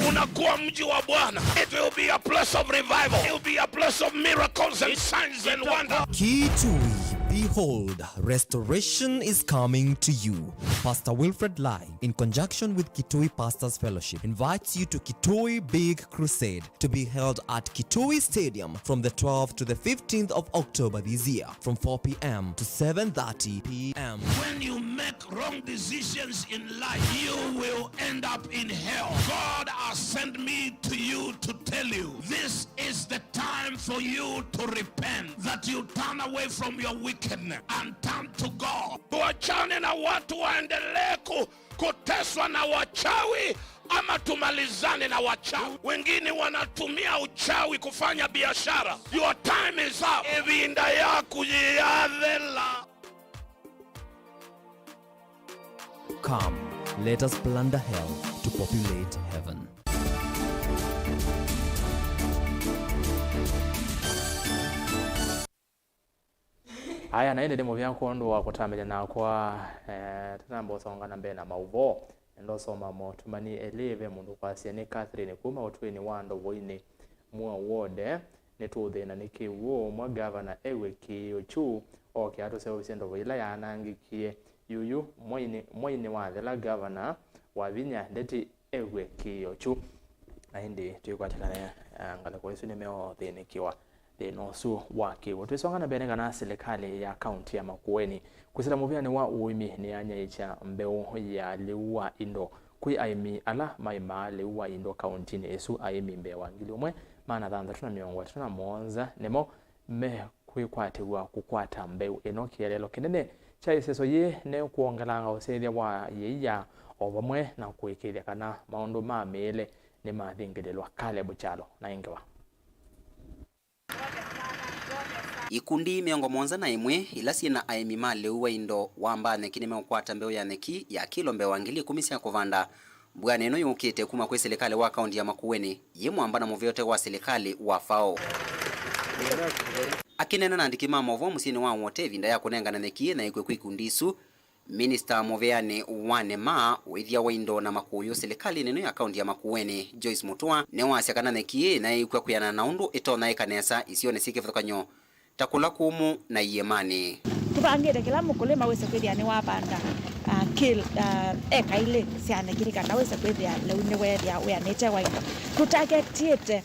Unakuwa mji wa Bwana. It will be a place of revival. It will be a place of miracles and signs and wonders. Kitui, behold, restoration is coming to you. Pastor Wilfred Lai, in conjunction with Kitui Pastors Fellowship, invites you to Kitui Big Crusade to be held at Kitui Stadium from the twelfth to the fifteenth of October this year, from four p.m. to seven thirty p.m. When you make wrong decisions in life, you will end up in hell. God has sent me to you to tell you, this is the time for you to repent, that you turn away from your wickedness and turn to God. Tuachane na watu waendelee ku-, kuteswa na wachawi, ama tumalizane na wachawi. Wengine wanatumia uchawi kufanya biashara. Your time is up. Ĩvinda yaku yĩyathela. Come, let us plunder hell to populate heaven. Aya, na ĩndĩ nĩ mũvea kwondũ wa kũtambĩlya nakwa, eh, tũnamba ũsonga na mbee na maũvoo. Nenda ũsoma motumani elĩ, ve mũndũ kwasya nĩ Catherine kuma ũtwĩnĩ wa Ndovoinĩ, Muo Ward. Nĩtũũthĩna nĩ kĩw'ũ, ũmwe ngavana ew'e kĩĩo kyu, oke atũseũvĩsye ndovo ĩla yaanangĩkie yuyu mweinĩ, mweinĩ wathela ngavana Wavinya Ndeti ew'e kĩĩo kyu. Na ĩndĩ twĩkwatĩkane, ah, ngalĩko ĩsu nĩmeũthĩnĩkĩwa thĩna ũsu wa kĩw'ũ. Twĩsonga na mbee, nĩ kana silikalĩ ya kaunti ya Makueni kwĩsĩla mũvĩanĩ wa ũĩmi nĩyanyaĩĩkya mbeũ ya lĩu wa indo kwĩ aĩmi ala maĩmaa lĩu wa indo kauntinĩ ĩsu. Aĩmi mbee wa ngili ũmwe maana thanthatũ na mĩongo ĩtatũ na mũonza nĩmo mekwĩkwatĩw'a kũkwata mbeũ ĩno. Kĩeleelo kĩnene kya ĩseso yĩĩ nĩ kwongelanga ũsyaĩthya wa yĩia o vamwe na kũĩkĩĩthya kana maũndũ ma mĩĩle nĩmathingĩlĩlwa. Caleb Kyalo na ĩngĩ wa Ikundi mĩongo mũonza na ĩmwe ila syĩ na aĩmi ma lĩu wa indo wa mbaa nyeki nĩmeũkwata mbeũ ya nyeki ya kilo mbee wa ngili ikũmi sya kũvanda mbũanĩ ĩno yũkĩte kuma kwĩ silikalĩ wa kaunti ya Makueni yĩ mwamba na mũvĩote wa silikalĩ wa FAO. Akĩneena na andĩki ma maũvoo mũsyĩnĩ wa Wote ĩvinda ya kũnengana nyeki ĩĩ na ĩkw'e kwĩ ikundi isu, Minista mũvĩanĩ wa nĩma, wĩthĩa wa indo na makũyũ silikalĩnĩ ĩno ya kaunti ya Makueni, Joyce Mutua, nĩwasya kana nyeki ĩĩ naĩkw'a kwĩanana na ũndũ ĩtonya ĩka nesa isionĩ syĩ kĩvathũkany'o ta kũla kũmũ na iĩmanĩ. Tũvangĩte kĩla mũkũlĩma wĩse kwĩthĩa nĩwavanda, ah, kĩl-, ah, eka ilĩ sya nyeki nĩ kana wĩse kwĩthĩa lĩu nĩweethĩa wĩanĩte wa indo. Tũtaketĩte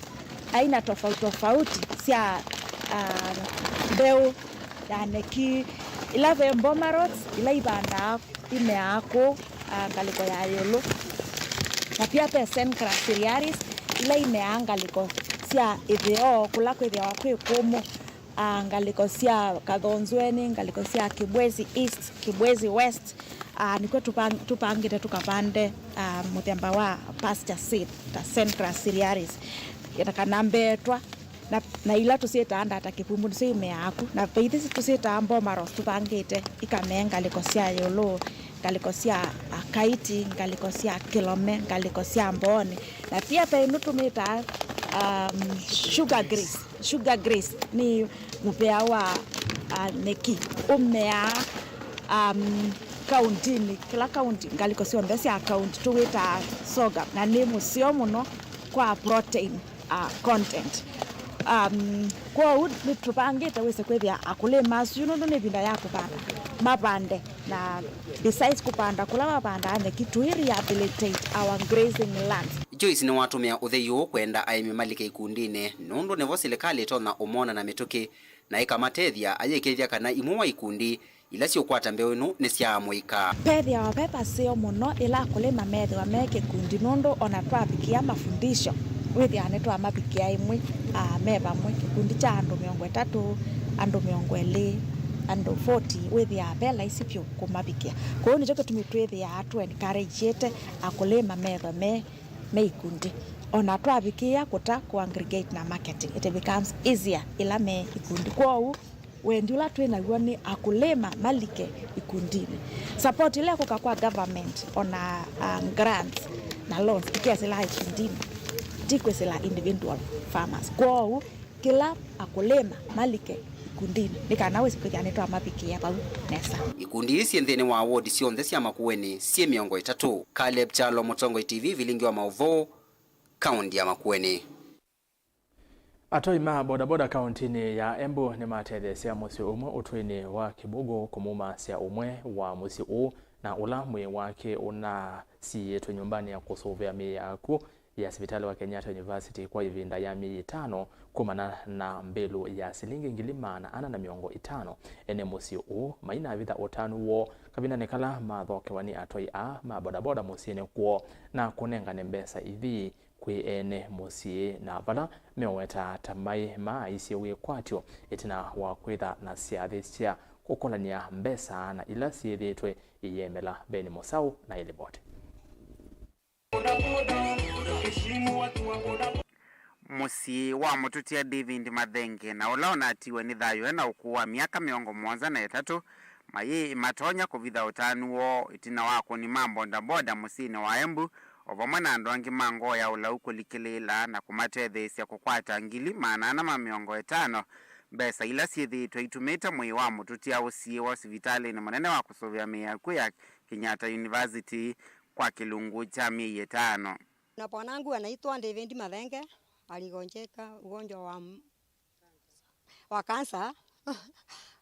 aina tofauti tofauti sya, ah, mbeũ ya nyeki, ila ve boma rods, ila ivandaa, imeaa kũu, ah, ngalĩko ya ĩũlũ. Na pia ve Sencras ciliaris, ila imeaa ngalĩko sya ĩtheo, kũla kwĩthĩawa kwĩ kũmũ, ah, ngalĩko sya Kathonzweni, ngalĩko sya Kibwezi East, Kibwezi West, ah, nĩkw'o tũpang-, tũpangĩte tũkavande, ah, mũthemba wa pasture seed ta Sencras ciliaris, kana mbetwa, na, na ila tũsyĩtaa ndata kĩvumbu, nĩsyo imeaa ku, na ve ithi tũsyĩtaa boma rods tũvangĩte ikamee ngalĩko sya ĩũlũ, ngalĩko sya, ah, Kaiti, ngalĩko sya Kĩlome, ngalĩko sya Mbooni, na pia ve ĩno tũmĩtaa, um, sugar grass. Sugar grass nĩ mũvea wa, ah, nyeki ũmeaa, um, kauntinĩ, kĩla kaunti, ngalĩko syonthe sya kaunti tũwĩtaa sorghum, na nĩ mũseo mũno kwa protein, ah, content. Um, kwoou nĩtũvangĩte wĩse kwĩthĩa akũlĩma asu, yu nũndũ nĩ ĩvinda ya kũvanda, mavande. Na besides kũvanda kũla mavandaa nyeki, tũi rehabilitate our grazing lands. Joyce nĩwatũmĩa ũthei ũũ kwenda aĩmi malike ikundinĩ, nũndũ nĩvo silikalĩ ĩtonya ũmona na mĩtũkĩ na ĩkamatethya ayĩkĩĩthya kana imwe wa ikundi ila siũkwata mbeũ ĩno nĩsyaamũĩka. Vethĩawa ve vaseo mũno ĩla akũlĩma methĩwa me kĩkundi, nũndũ ona twavikĩa mafundisho, wĩthĩaa nĩtwamavikĩa ĩmwe, ah, me vamwe, kĩkundi kya andũ mĩongo ĩtatũ, andũ mĩongo ĩlĩ, andũ forty, wĩthĩaa ve laisi vyũ kũmavikĩa. Kwoou nĩkyo kĩtumi twĩthĩaa tũ encourage-ĩte akũlĩma methwe me, me ikundi. Ona twavikĩĩa kũta kũ aggregate na marketing, it becomes easier ĩla me ikundi. Kwoou wendi ũla twĩ naw'o nĩ akũlĩma malike ikundinĩ. Support ĩla ĩkũka kwa government, ona, ah, grants na loans, ikesĩla ikundinĩ, ti kwĩsĩla individual farmers. Kwoou kĩla akũlĩma malike ikundinĩ nĩ kana wĩsĩ kwĩthĩa nĩtwamavikĩĩa vau nesa. Ikundi ii syĩ nthĩnĩ wa ward syonthe sya Makueni syĩ mĩongo ĩtatũ. Caleb Kyalo, Mũtongoi T V, vilingi wa maũvoo, kaunti ya Makueni. Atoi ma bodaboda kauntinĩ ya Embu nĩmatetheesya mũsyĩ ũmwe ũtũinĩ wa Kibugu kũmumasya ũmwe wa mũsyĩ ũũ, na ũla mwĩĩ wake ũnasiĩĩtwe nyũmbanĩ ya kũsũvĩa mĩĩ ya akw'ũ ya sivitalĩ wa Kenyatta University kwa ĩvinda ya myei ĩtano kumana na mbĩlũ ya silingi ngili maana ana na mĩongo ĩtano. Ene mũsyĩ ũũ mainavitha ũtanu woo kavindanĩ kala mathokewa nĩ atoi aa ma bodaboda mũsyĩnĩ kwoo na kũnengane mbesa ithii kwĩ ene mũsyĩ, na vala meũwetaa ta maĩ maaisye wĩkwatyo ĩtina wa kwĩtha na syathĩ sya kũkolany'a mbesa na ila syĩthĩĩtwe iyemela. Ben Mũsaũ na ĩlivoti. Mũsyĩ wa mũtũtia David Mathenge, na ũla ũnatiwe nĩ thayũ ena ũkũũ wa myaka mĩongo mũonza na ĩtatũ, mayĩĩ matonya kũvitha ũtanu woo ĩtina wa akũni ma bodaboda mũsyĩnĩ wa Embu, o vamwe na andũ angĩ ma ngoo ya ũlau kũlikĩlĩĩla na kũmatetheesya kũkwata ngili maana ana ma mĩongo ĩtano, mbesa ila syĩthĩĩtwe itumĩte mwĩĩ wa mũtũtia ũsiĩĩwa sivitalĩnĩ mũnene wa kũsũvĩa mĩĩ ya akw'ũ ya Kenyatta University kwa kĩlungu kya myei ĩtano. Na bwanangu anaitwa David Mathenge, aligonjeka ugonjwa wa m-, wa kansa.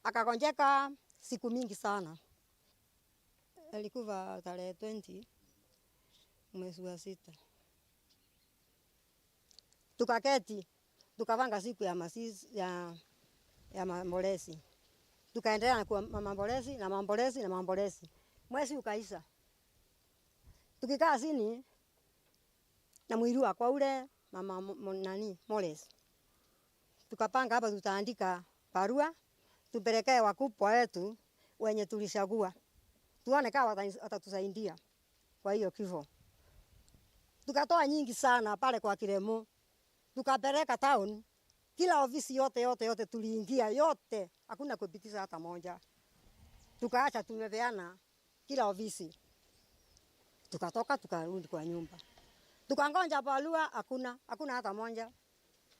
Akagonjeka siku mingi sana. Alikufa tarehe twenty mwezi wa sita. Tukaketi, tukapanga siku ya mazishi, ya, ya maombolezi. Tukaendelea na kwa-, ma-, maombolezi, na maombolezi, na maombolezi. Mwezi ukaisha. Tukikaa chini, na mwili wakwa ule, mama mo-, mo-, nani, Morris. Tukapanga hapa tutaandika barua, tupelekee wakubwa wetu wenye tulichagua. Tuone kama wata-, watatusaidia kwa hiyo kifo. Tukatoa nyingi sana pale kwa Kilemo. Tukapeleka town. Kila ofisi yote, yote, yote tuliingia, yote. Hakuna kupitisha hata moja. Tukaacha tumepeana kila ofisi. Tukatoka, tukarudi kwa nyumba. Tukangonja barua, hakuna, hakuna hata moja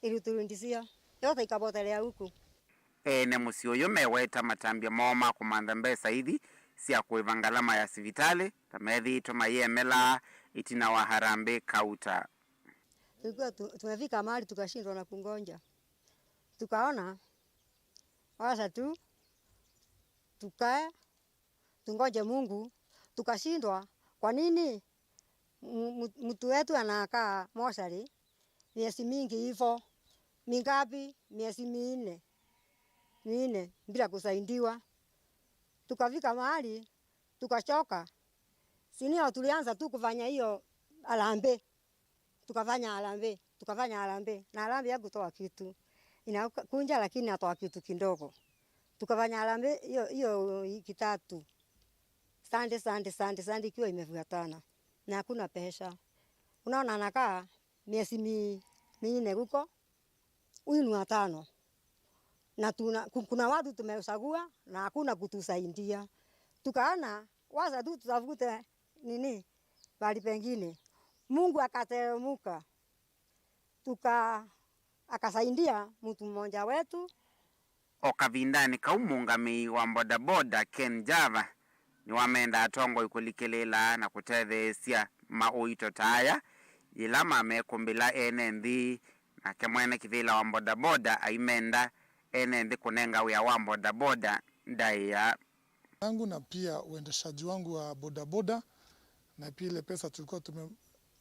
iliturudishia. Yote ikapotelea huku. Ene mũsyĩ ũyũ meweta matambya moo ma kũmantha mbesa ithi sya kũĩva ngalama ya sivitalĩ, ta methĩĩtwe mayĩemelaa ĩtina wa Harambee Kauta. Tulikuwa tu-, tumefika mahali tukashindwa na kungonja. Tukaona, wacha tu, tukae, tungoje Mungu, tukashindwa. Kwa nini mu-, mu-, mtu wetu anakaa mochari miezi mingi hivyo? Mingapi? Miezi minne, minne bila kusaidiwa. Tukafika mahali, tukachoka. Si ndio tulianza tu kufanya hiyo harambee. Tukafanya harambee, tukafanya harambee. Na harambee haikutoa kitu. Inakunja lakini inatoa kitu kidogo. Tukafanya harambee hiyo, hiyo wiki tatu. Sunday, Sunday, Sunday, Sunday ikiwa imefuatana. Na hakuna pesa. Unaona anakaa miezi mi-, minne huko. Huyu ni wa tano. Na tuna-, ku-, kuna watu tumechagua na hakuna kutusaidia. Tukaona, wacha tu tutafute nini, pahali pengine. Mungu akateremuka. Tuka-, akasaidia mtu mmoja wetu. O kavindanĩ kau, mũũngamĩi wa bodaboda Ken Java nĩwamenda atongoi kũlikĩlĩĩla na kũtetheesya maũito ta aya yĩla mamekũmbĩla ene nthĩ, nake mwene kĩvĩla wa bodaboda aimenda ene nthĩ kũnenga wĩa wa bodaboda ndaĩa. Yangu na pia uendeshaji wangu wa bodaboda, na pia ile pesa tulikuwa tume-,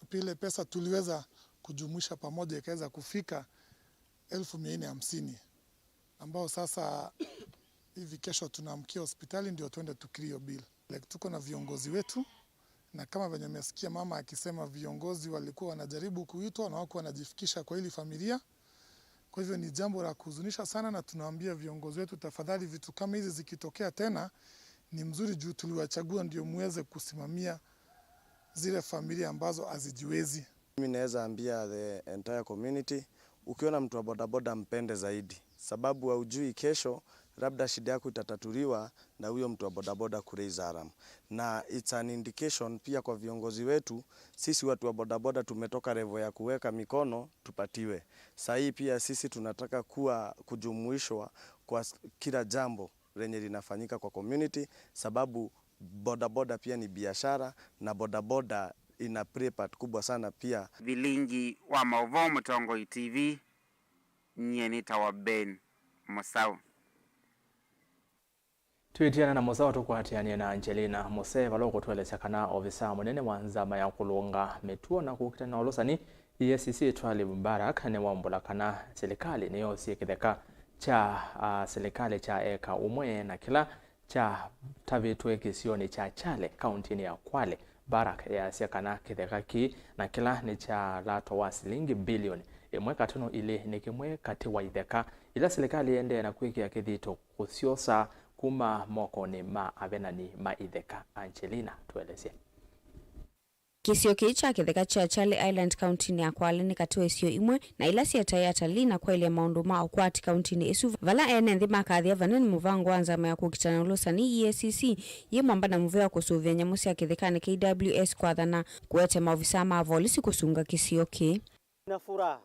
pia ile pesa tuliweza kujumuisha pamoja ikaweza kufika elfu mia nne hamsini, ambao sasa hivi kesho tunaamkia hospitali ndio tuende tukiri hiyo bill. Like, tuko na viongozi wetu, na kama venye umesikia mama akisema, viongozi walikuwa wanajaribu kuitwa na wako wanajifikisha kwa hili familia. Kwa hivyo ni jambo la kuhuzunisha sana, na tunawaambia viongozi wetu, tafadhali, vitu kama hizi zikitokea tena, ni mzuri juu tuliwachagua ndio muweze kusimamia zile familia ambazo hazijiwezi. Mimi naweza ambia the entire community, ukiona mtu wa bodaboda, mpende zaidi, sababu haujui kesho, labda shida yako itatatuliwa na huyo mtu wa bodaboda ku raise alarm. Na it's an indication pia kwa viongozi wetu, sisi watu wa bodaboda tumetoka level ya kuweka mikono tupatiwe. Saa hii pia sisi tunataka kuwa kujumuishwa kwa s-, kila jambo lenye linafanyika kwa community, sababu bodaboda pia ni biashara, na bodaboda ina play part kubwa sana pia. Vilingi wa maũvoo, Mũtongoi T V, nyie nĩtawa Ben Mũsaũ. Twĩtiana na Mũsaũ, tũkwatĩanĩe na Angelina Mũsee, vala ũkũtũelesya kana ovisaa mũnene wa nzama ya kũlũnga mĩtuo na kũkita na ũlũsani, E A C C Twalib Mbarak, nĩwaumbũla kana silikalĩ nĩyosie kĩtheka kya, ah, silikalĩ kya eka ũmwe na kĩla kyatavĩtwe kĩsionĩ kya Kyale, kaũntĩnĩ ya Kwale. Mbarak easya kana kĩtheka kĩĩ na kĩla nĩ kya lato wa silingi bilioni ĩmwe katono ilĩ nĩ kĩmwe katĩ wa itheka ila silikalĩ ĩendee na kwĩkĩa kĩthito kũsyosa kuma mokonĩ ma avenani ma itheka. Angelina, tũelesye. Kĩsio kĩĩ kya kĩtheka kya Charlie Island kauntinĩ ya Kwale nĩ katĩ wa isio imwe na ila syetae atalii na kwaĩlya maũndũ ma ũkwati kauntinĩ ĩsu, vala ene nthĩ makathĩa vanene mũvango wa nzama ya kũkita na ũlũsani, E A C C, yĩ mwamba na mũvea wa kũsũvĩa nyamũ sya kĩthekanĩ, K W S, kwathana kũete maovisaa ma volisi kũsunga kĩsio kĩĩ. Nina furaha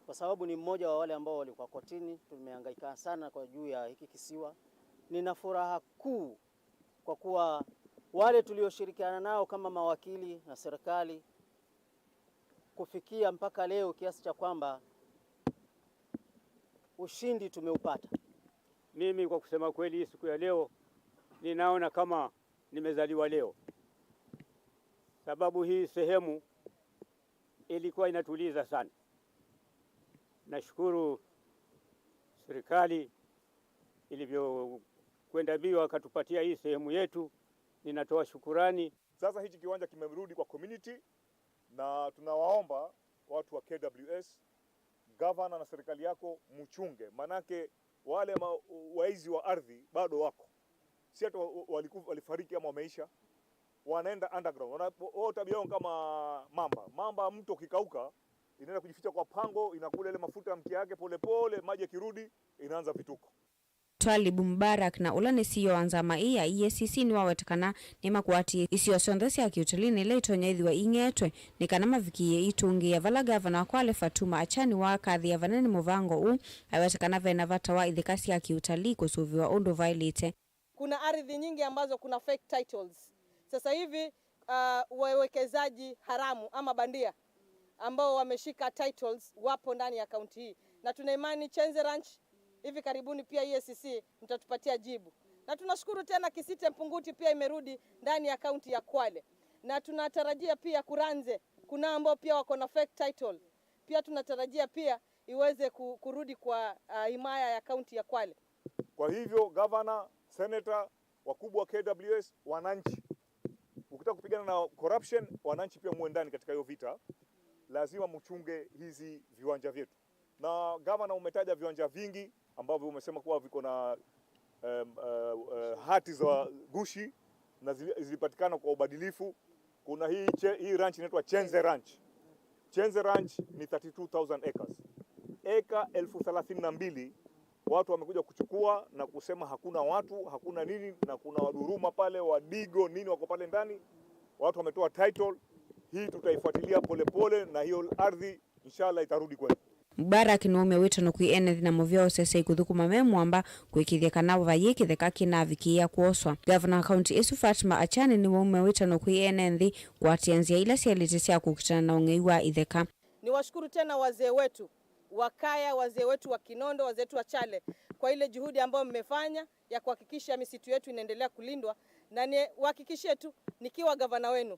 kwa sababu ni mmoja wa wale ambao walikuwa kotini, tumehangaika sana kwa juu ya hiki kisiwa. Nina furaha kuu kwa kuwa wale tulioshirikiana nao kama mawakili na serikali kufikia mpaka leo kiasi cha kwamba ushindi tumeupata. Mimi kwa kusema kweli, hii siku ya leo ninaona kama nimezaliwa leo, sababu hii sehemu ilikuwa inatuliza sana. Nashukuru serikali ilivyokwenda mbio akatupatia hii sehemu yetu, ninatoa shukurani. Sasa hichi kiwanja kimerudi kwa community, na tunawaomba watu wa K W S, gavana na serikali yako, mchunge, manake wale ma, waizi wa ardhi bado wako, si hata wa- wa- waliku- walifariki ama wameisha, wanaenda underground. Wana- wao tabia yao kama mamba. Mamba, mto ukikauka, inaenda kujificha kwa pango, inakula ile mafuta ya mkia yake polepole, maji yakirudi inaanza vituko. Twalib Mubarak, na ũla nĩ C E O wa nzama ĩĩ ya E A C C, nĩwaweta kana nĩmakũatie isio syonthe sya kĩũtalii na ila itonya ĩthĩwa ing'etwe nĩ kana mavikĩĩe itũngĩĩa, vala gavana wa Kwale Fatuma Achani wakathĩa vanene mũvango ũũ, aweta kana vena vata wa itheka sya kĩũtalii kũsũvĩwa ũndũ vaĩlĩte. Kuna ardhi nyingi ambazo kuna fake titles. Sasa hivi, uh, wawekezaji haramu ama bandia ambao wameshika titles wapo ndani ya kaunti hii, na tuna imani Chenze Ranch hivi karibuni pia E A C C mtatupatia jibu, na tunashukuru tena Kisite Mpunguti pia imerudi ndani ya kaunti ya Kwale, na tunatarajia pia Kuranze, kuna ambao pia wako na fake title, pia tunatarajia pia iweze ku- kurudi kwa uh, himaya ya kaunti ya Kwale. Kwa hivyo gavana, senator, wakubwa wa K W S, wananchi, ukitaka kupigana na corruption, wananchi pia muwe ndani katika hiyo vita. Lazima mchunge hizi viwanja vyetu, na gavana, umetaja viwanja vingi ambavyo umesema kuwa viko na um, uh, uh, hati za gushi na zili- zilipatikana kwa ubadilifu. Kuna hii, che, hii ranch inaitwa Chenze Ranch. Chenze Ranch ni thirty-two thousand acres, eka elfu thelathini na mbili. Watu wamekuja kuchukua na kusema hakuna watu, hakuna nini, na kuna waduruma pale, wadigo nini wako pale ndani. Watu wametoa title. Hii tutaifuatilia polepole, na hiyo ardhi inshallah itarudi kwenu. Mubarak nĩwaumya wĩtano kwĩ ene nthĩ na mũvea ũsesei kũthũkũma me mwamba kũĩkĩĩthya kana vayĩ kĩtheka kĩnavikĩĩa kwoswa. Gavana wa kaunti ĩsu Fatma Achani nĩwaumya wĩtano kwĩ ene nthĩ kũatĩĩa nzĩa ila syaĩlĩte sya kũkitana na ũng'ei wa itheka. Niwashukuru tena wazee wetu wa Kaya, wazee wetu wa Kinondo, wazee wetu wa Chale kwa ile juhudi ambayo mmefanya ya kuhakikisha misitu yetu inaendelea kulindwa, na niwahakikishie tu nikiwa gavana wenu,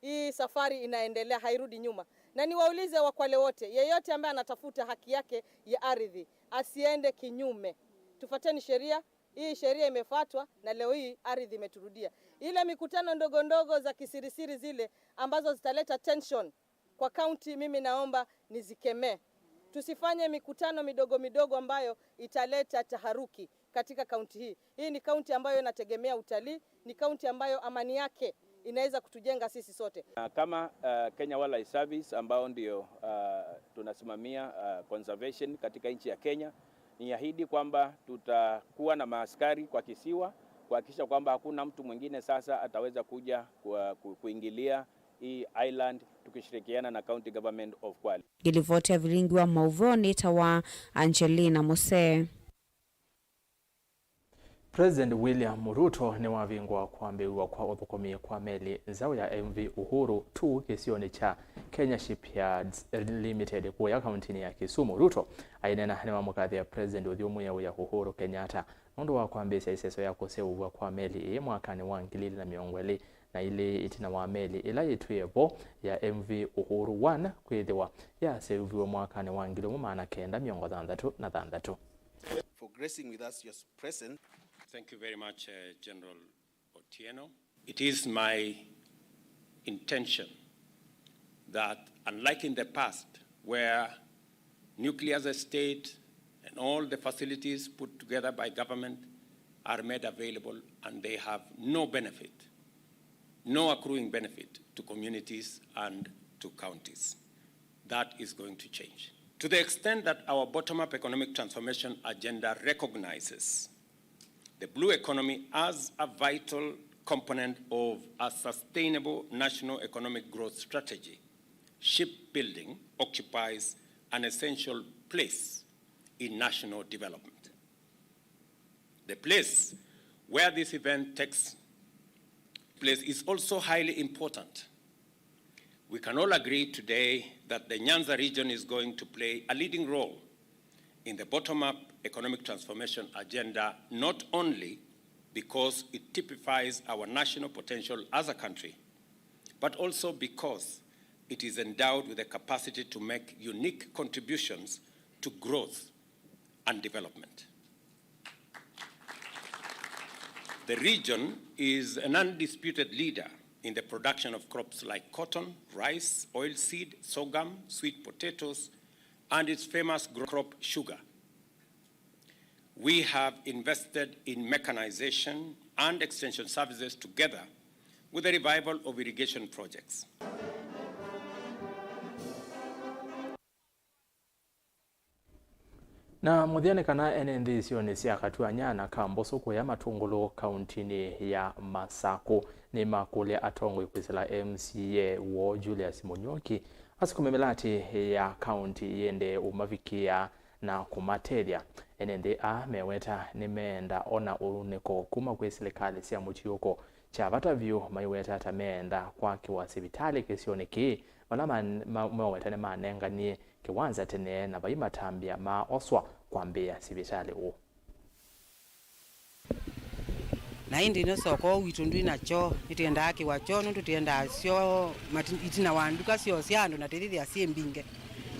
hii safari inaendelea, hairudi nyuma. Na niwaulize Wakwale wote, yeyote ambaye anatafuta haki yake ya ardhi asiende kinyume. Tufuateni sheria. Hii sheria imefuatwa na leo hii ardhi imeturudia. Ile mikutano ndogo ndogo za kisirisiri zile ambazo zitaleta tension kwa kaunti, mimi naomba nizikemee. Tusifanye mikutano midogo midogo ambayo italeta taharuki katika kaunti hii. Hii ni kaunti ambayo inategemea utalii, ni kaunti ambayo amani yake inaweza kutujenga sisi sote. Na kama uh, Kenya Wildlife Service ambao ndio uh, tunasimamia uh, conservation katika nchi ya Kenya, niahidi kwamba tutakuwa na maaskari kwa kisiwa kuhakikisha kwamba hakuna mtu mwingine sasa ataweza kuja kwa, ku- kuingilia hii island tukishirikiana na County Government of Kwale. Ngĩlivoti ya vilingi wa mauvoo nĩtawa Angelina Musee. President William Ruto nĩwavingũa kwambĩĩw'a kwa ũthũkũmi kwa meli nzaũ ya M V Uhuru two kĩsionĩ kya Kenya Shipyards Limited kũya kauntinĩ ya Kisumu. Ruto aineena nĩwamũkathĩa President ũthyũmũĩe wĩa Uhuru Kenyatta nũndũ wa kwambĩĩsya ĩseso ya kũseũvw'a kwa meli ĩĩ mwakanĩ wa ngili ilĩ na mĩongo ĩlĩ na ilĩ, ĩtina wa meli ĩla yĩtwĩe vo ya M V Uhuru one kwĩthĩwa yaseũviw'e mwakanĩ wa ngili ĩmwe maana kenda mĩongo thanthatũ na thanthatũ. For gracing with us, your President. Thank you very much, uh, General Otieno. It is my intention that, unlike in the past, where nuclear estate and all the facilities put together by government are made available and they have no benefit, no accruing benefit to communities and to counties. That is going to change. To the extent that our bottom-up economic transformation agenda recognizes the blue economy as a vital component of a sustainable national economic growth strategy, shipbuilding occupies an essential place in national development. The place where this event takes place is also highly important. We can all agree today that the Nyanza region is going to play a leading role in the bottom-up economic transformation agenda, not only because it typifies our national potential as a country, but also because it is endowed with the capacity to make unique contributions to growth and development. The region is an undisputed leader in the production of crops like cotton, rice, oilseed, sorghum, sweet potatoes, and its famous crop, sugar. We have invested in mechanization and extension services together with the revival of irrigation projects. Na mũthya nĩ kana ene nthĩ isionĩ sya Katuanya na Kamboso kũya Matũngũlũ kauntinĩ ya Masakũ nĩmakũlya atongoi kwĩsĩla M C A woo Julius Mũnyuoki asukume mĩlatĩ ya kaunti yĩendee ũmavikĩa na kũmatethya. Ene nthĩ aa meweta nĩmeenda ona ũunĩko kuma kwĩ silikalĩ sya mũtiũko. Kya vata vyũ, maiweta ta meenda kwakĩwa sivitalĩ kĩsionĩ kĩĩ, vala ma-, ma-, meweta nĩmanenganie kĩwanza tene na vai matambya maaoswa kwambĩĩa sivitalĩ ũũ. Na ĩndĩ nĩ soko witũ ndwĩ na kyoo, nĩtwendaa kĩwa kyoo nũndũ twendaa syoo mati-, itina wa nduka syoo sya andũ na tĩthĩthĩa syĩ mbinge.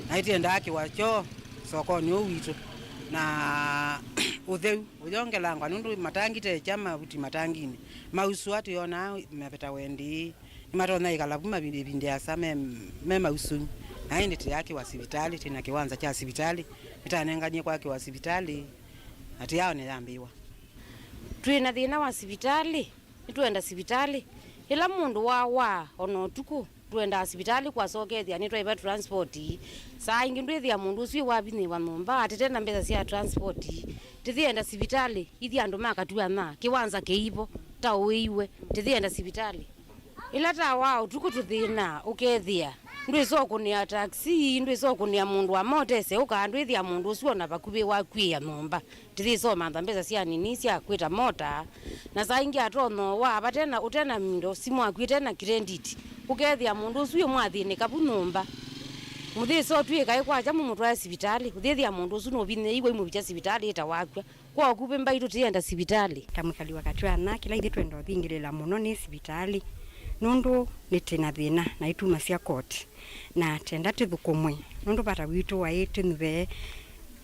Na nĩtwendaa kĩwa kyoo sokonĩ ũũ witũ. Na ũtheu ũyongelangwa nũndũ matangi tekya mavuti matanginĩ. Mausũa tũyonaa maveta wendĩ. Nĩmatonya ĩkala vu mavinda ĩvinda ĩasa me, me mausũi. Na ĩndĩ tĩyakĩwa sivitalĩ, twĩna kĩwanza kya sivitalĩ. Nĩtanenganie kwakĩwa sivitalĩ, na tĩyaone yambĩĩwa. Twĩna thĩna wa sivitalĩ, nĩtwenda sivitalĩ. Ĩla mũndũ wawa ona ũtukũ, twendaa sivitalĩ kwasokethya, nĩtwaĩva transport. Saa ingĩ ndwĩthĩa mũndũ ũsu wavinyĩĩwa nyũmba, atete na mbesa sya transport. Tĩthĩenda sivitalĩ, ithi andũ ma Katuanya, kĩwanza kĩivo, ta ũĩiwe, tĩthĩenda sivitalĩ. Ĩla ta wa ũtukũ tũthĩna, ũkethĩa ndwĩsa ũkũnĩa taxi, ndwĩsa ũkũnĩa mũndũ wa motese ũka, ndwĩthĩa mũndũ ũsu ona vakuvĩ wakw'ĩĩa nyũmba. Tĩthĩsa ũmantha mbesa sya nini sya kwĩta mota, na saa ingĩ atonya ũwa, vate na, ũte na mindo, simu yaku ĩte na credit, ũkethĩa mũndũ ũsu ĩmwathĩnĩka vu nyũmba. Mũthĩsa ũtw'ĩka ĩ kwakya mũmũtwae sivitalĩ, ũthĩthĩa mũndũ ũsu nũvinyĩĩiwe, imũvikya sivitalĩ ĩta wakw'a. Kwa ũkuvĩ mbaitũ tĩenda sivitalĩ. Ta mũkali wa Katuanya, kĩla ithyĩ twenda ũthingĩlĩla mũno nĩ sivitalĩ, nũndũ nĩtĩ na thĩna na itumasya koti, na tenda tĩthũkũmwe, nũndũ vata witũ waĩ tĩnyuve,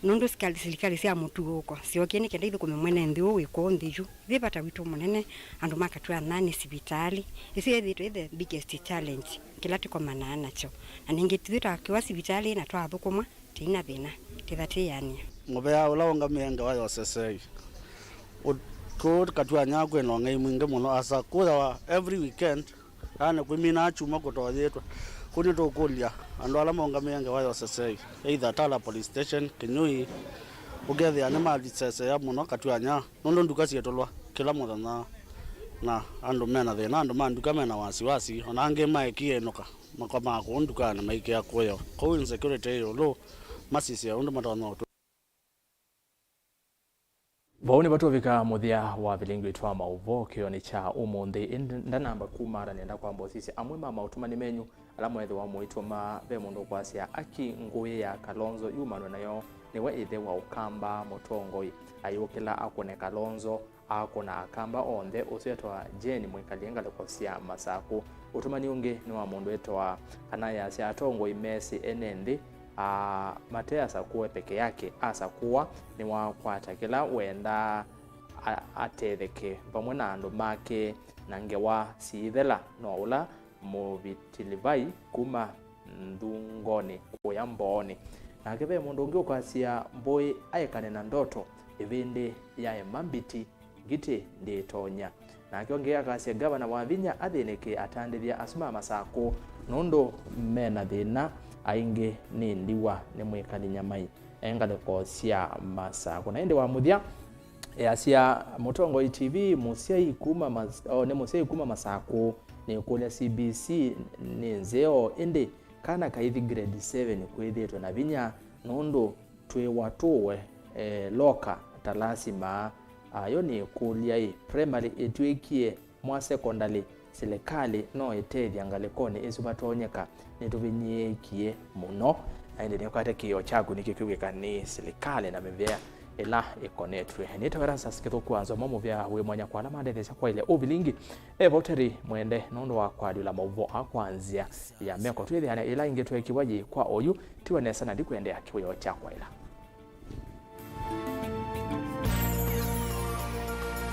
nũndũ sikali-, silikalĩ sya mũtuũko syookie nĩ kenda ithũkũme mwene nthĩ ũũ wĩ kũũ nthĩ yu. Ithyĩ vata witũ mũnene andũ ma Katuanya nĩ sivitalĩ. Ĩsu yĩthĩĩtwe ĩ the biggest challenge kĩla tũkomanaa nakyo. Na ningĩ ithyĩ twakĩwa sivitalĩ na twathũkũmwa, tĩina thĩna, tĩthatĩanĩa. Mũvea ũla ũngamĩe ngewa ya ũsesei. Ũ-, kũũ Katuanya kwĩna ũng'ei mwingĩ mũno, asa kũyawa every weekend, yaani kwĩminaa kyumwa kũtoyĩtwe. Kũu nĩtũkũlya andũ ala maũngamĩe ngewa ya ũsesei, either Tala Police Station, Kĩnyũi, ũkethĩa nĩmasesea mũno Katuanya. Nũndũ nduka syĩtũlwa kĩla mũthenya, na andũ mena thĩna, andũ ma nduka mena wasiwasi, ona angĩ maekie ĩnũka, makomaa kũu ndukanĩ maikĩa kũyo. Kwoou insecurity ĩ ĩũlũ, masisye ũndũ matonya ũtwĩ. Vau nĩvo tũvika mũthya wa vilingityo wa maũvoo kĩonĩ kya ũmũnthĩ. Ĩndĩ ndanamba kumata nĩenda kwamba ũsisya amwe ma maũtũmani menyu ala mwethĩwa mũitũma. Ve mũndũ ũkwasya, "Aki ngũĩ ya Kalonzo yumanwe nayo nĩwe ĩthe wa Ũkamba mũtongoi, ayũkĩla akũne Kalonzo, akũna Akamba onthe." Ũsu etawa Jane, mwĩkalĩe ngalĩko sya Masakũ. Ũtũmani ũngĩ nĩ wa mũndũ etawa, kana yasya, "Atongoi mesĩ ene nthĩ, a, mate asakũe peke yake, asakũa nĩwakwata kĩla wendaa, a, atetheke vamwe na andũ make, na ngewa siithela, no ũla mũvitilivai kuma nthungonĩ kũya mboonĩ." Nake ve mũndũ ũngĩ ũkwasya, "Mbũĩ aekane na ndoto, ĩvĩndĩ yaema mbiti, ngitĩ ndĩtonya. Nake ũngĩ akasya ngavana Wavinya athĩnĩkĩe atandĩthya asu ma Masakũ nũndũ mena thĩna, aingĩ nĩ ndiwa, nĩ mwĩkali Nyamai e ngalĩko sya Masakũ. Na ĩndĩ wa mũthya, easya Mũtongoi T V, mũsyai kuma Mas-, o, nĩ mũsyai kuma Masakũ, nĩkũlya C B C nĩ nzeo, ĩndĩ kana kaithi grade seven kwĩthĩĩtwe na vinya nũndũ twĩwa tũwe, eh, loka ta lasima. Ayo nĩkũlya ĩ, primary ĩtw'ĩkie mwa secondary, silikalĩ no ĩtethya ngalĩkonĩ ĩsu vatonyeka? Nĩtũvinyĩĩkie mũno. Na ĩndĩ nĩkwate kĩĩo kyaku nĩkĩkwĩw'ĩka nĩ silikalĩ na mĩvea ĩla ĩkonetw'e. Nĩtawa Erastus Kĩthũku wa Nzomo, mũvea wĩ mwanya kwa ala mandetheesya kwaĩlya ũvilingi. E Voteri Mwende nũndũ wa kwalyũla maũvoo aa kwa nzĩa ya meko. Twĩthĩane ĩla ĩngĩ tweekiwa yĩ kwa oyu, tiwa nesa na ndikwendea kĩwĩoo kya kwaĩla.